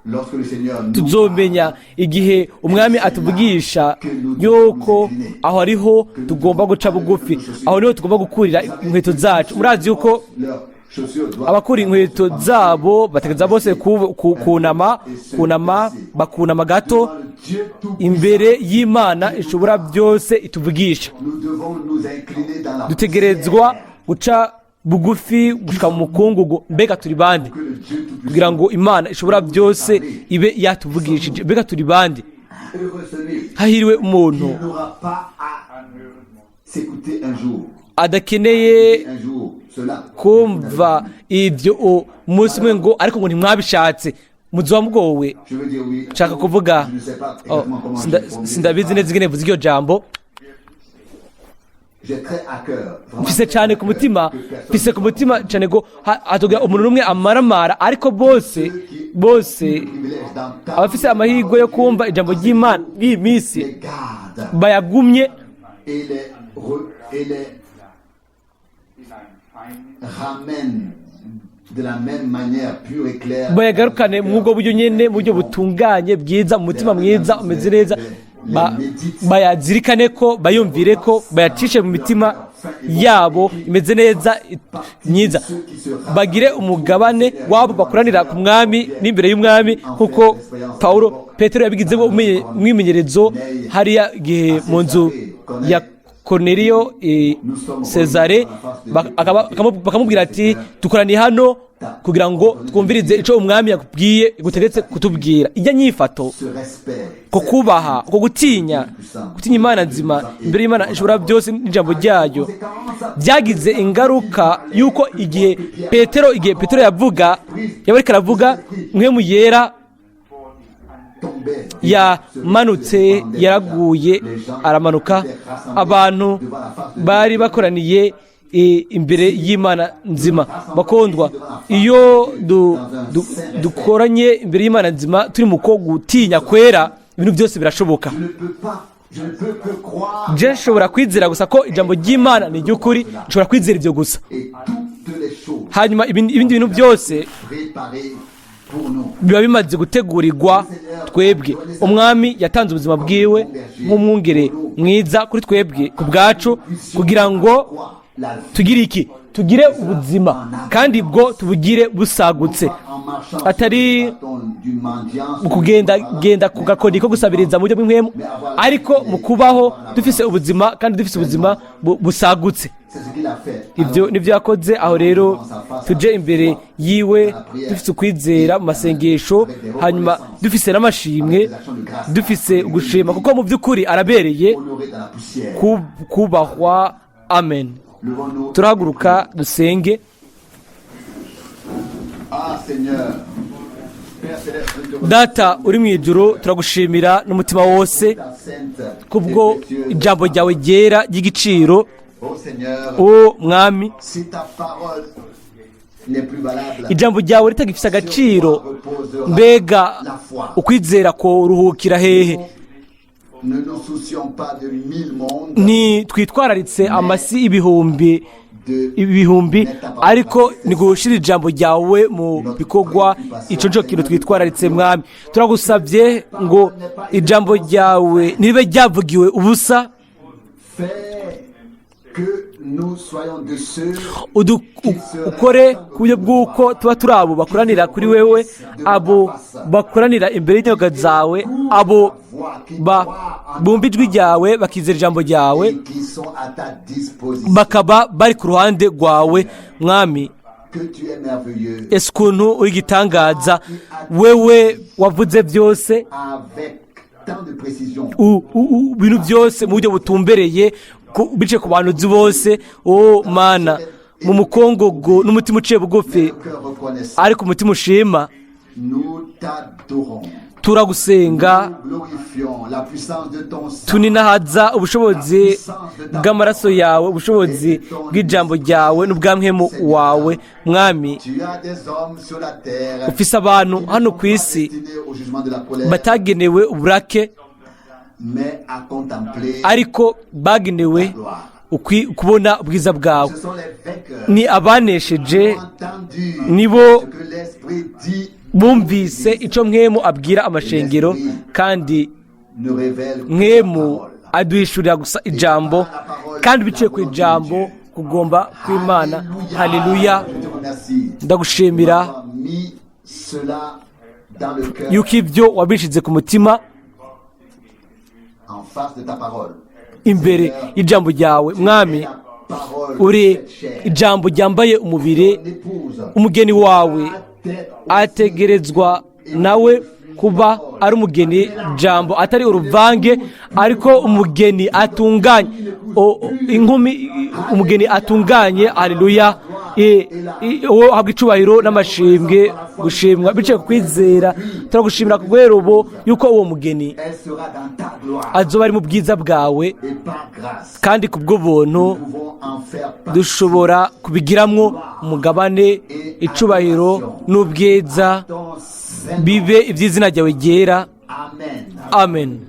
lorsque le Seigneur nous Tuzomenya igihe Umwami atuvugisha yuko aho ariho tugomba guca bugufi, aho niho tugomba gukurira inkweto zacu. Murazi yuko leurs chaussures doivent abakura inkweto zabo bategereza bose kunama, kunama, bakunama gato devant le Dieu tout imbere y'Imana ishobora byose ituvugisha. Nous devons nous incliner dans la Dutegerezwa guca bugufi gushika mu mukungugu. Mbega turi bande que le Dieu tout kugira ngo Imana ishobora byose ibe yatuvugishije? Mbega turi bande? Heureux celui Hahiriwe umuntu qui n'aura pas à s'écouter un jour. adakeneye Un jour, cela. kumva ibyo umunsi umwe ngo ariko ngo ntimwabishatse. Muzoba mugowe. Je veux dire oui. Nshaka kuvuga, Je ne sais pas oh, exactement comment je vais sindabizi neza ingene mvuze iryo jambo. J'ai très à cœur, vraiment Mfise cyane ku mutima, que personne mfise ku mutima cyane ngo hatogira umuntu n'umwe amaramara, ariko bose, bose privilège d'entendre abafise amahirwe yo kumva ijambo ry'Imana b'iyi minsi les garde bayagumye et les ramène de la même manière pure et claire. Bayagarukane mw'ubwo buryo nyene, mu buryo butunganye bwiza, mu mutima mwiza umeze neza, bayazirikane ko bayumvire ko bayacishe mu mitima yabo imeze neza, myiza, bagire umugabane wabo bakoranira ku Mwami n'imbere y'Umwami, nk'uko Paulo Petero yabigizemo umwimenyerezo hariya igihe mu nzu ya Cornelio, Cesare, bakamubwira ati: "Dukoraniye hano kugira ngo twumvirize ico Umwami yakubwiye, gutegetse kutubwira." Ijya nyifato, Ce respect, ko kubaha, ko gutinya, gutinya Imana nzima, imbere y'Imana ishobora byose n'ijambo ryayo, byagize ingaruka yuko igihe Petero yavuga, yaba ariko aravuga, Mpwemu Yera tombait. yamanutse, yaraguye aramanuka. Abantu bari bakoraniye imbere y'Imana nzima. Bakundwa, iyo dukoranye imbere y'Imana nzima turi mu ko gutinya kwera, ibintu byose birashoboka. Je ne peux pas, je ne peux que croire Je nshobora kwizera gusa ko ijambo ry'Imana ni iry'ukuri. Nshobora kwizera ibyo gusa. Et toutes les choses Hanyuma ibindi bintu byose préparées pour nous. biba bimaze gutegurirwa twebwe. Umwami yatanze ubuzima bwiwe nk'umwungere mwiza kuri twebwe, ku bwacu, kugira ngo La vie tugire iki? Tugire ubuzima, kandi bwo tubugire busagutse, en marchant atari sur le bâton du mendiant, mu kugenda genda ku gakoni ko gusabiriza mu buryo bw'impwemu, ariko mu kubaho dufise ubuzima, kandi dufise ubuzima busagutse. C'est ce qu'il a fait. Ibyo nibyo yakoze. Aho rero tuje imbere yiwe dufite ukwizera mu masengesho, hanyuma dufise n'amashimwe, dufise gushima, kuko mu by'ukuri arabereye Honoré dans la poussière. Kubahwa. Amen. Levons-nous. Turahaguruka dusenge. Ah Seigneur, Père céleste, nous te Data uri mu ijuru, turagushimira n'umutima wose ta sainte kubwo et précieuse ijambo ryawe ryera ry'igiciro. Ô Seigneur, O Mwami, si ta parole n'est plus valable, ijambo ryawe ritagifite agaciro, sur quoi reposera mbega la foi? Ukwizera kuruhukira hehe? Ne nous soucions pas de mille mondes, Ntitwitwararitse amasi ibihumbi de ibihumbi, ariko ni gushyira ijambo ryawe mu bikorwa. Icyo nicyo kintu twitwararitse. Mwami, turagusabye ngo ijambo ryawe ntibe ryavugiwe ubusa. Fais que nous soyons de ceux Ukore ku buryo bw'uko tuba turi abo bakoranira kuri wewe, abo bakoranira imbere y'inyonga zawe, abo bumva ijwi ryawe, bakizera ijambo ryawe, et qui sont à ta disposition. Bakaba bari ku ruhande rwawe. Mwami, Que tu es merveilleux ese ukuntu uri igitangaza, wewe wavuze byose avec tant de précision. Ibintu byose mu buryo butumbereye biciye ku bantu uzi bose. O Mana, mu mukongogo n'umutima uciye bugufi, Le cœur reconnaissant, ariko umutima ushima, nous t'adorons. Turagusenga. Nous glorifions la puissance de ton sang. Tuninahaza ubushobozi bw'amaraso yawe, ubushobozi bw'ijambo ryawe n'ubwamwemu wawe. Mwami, Tu as des hommes sur la terre ufise abantu hano ku isi destinés au jugement de la colère, batagenewe uburake, mais à contempler ariko bagenewe ta gloire. Kubona ubwiza bwawe. Ce sont les vainqueurs Ni abanesheje, qui ont entendu nibo ce que l'Esprit dit bumvise icyo Mwemu abwira amashengero, kandi ne révèle que la Mwemu parole. aduhishurira gusa ijambo, kandi biciye ku ijambo kugomba kw'Imana. Haleluya! Je te remercie Ndagushimira d'avoir mis cela dans le cœur yuko ibyo wabishize ku mutima en face de ta parole. Imbere y'ijambo ryawe. Mwami, La parole uri faite chair. ijambo ryambaye umubiri. Ton épouse Umugeni wawe tête ategerezwa nawe kuba ari umugeni jambo, atari uruvange, ariko umugeni atunganye. Inkumi, umugeni atunganye. Haleluya! Uwo ahabwa icubahiro n'amashimwe, gushimwa biciye ku kwizera. Turagushimira ku guhera ubu yuko uwo mugeni elle sera dans ta gloire azoba ari mu bwiza bwawe, et par grâce. kandi ku bw'ubuntu Nous pouvons en faire partie. dushobora kubigiramwo umugabane. Icubahiro n'ubwiza Ton Saint-Nom. bibe iby'izina ryawe ryera. Amen. Amen.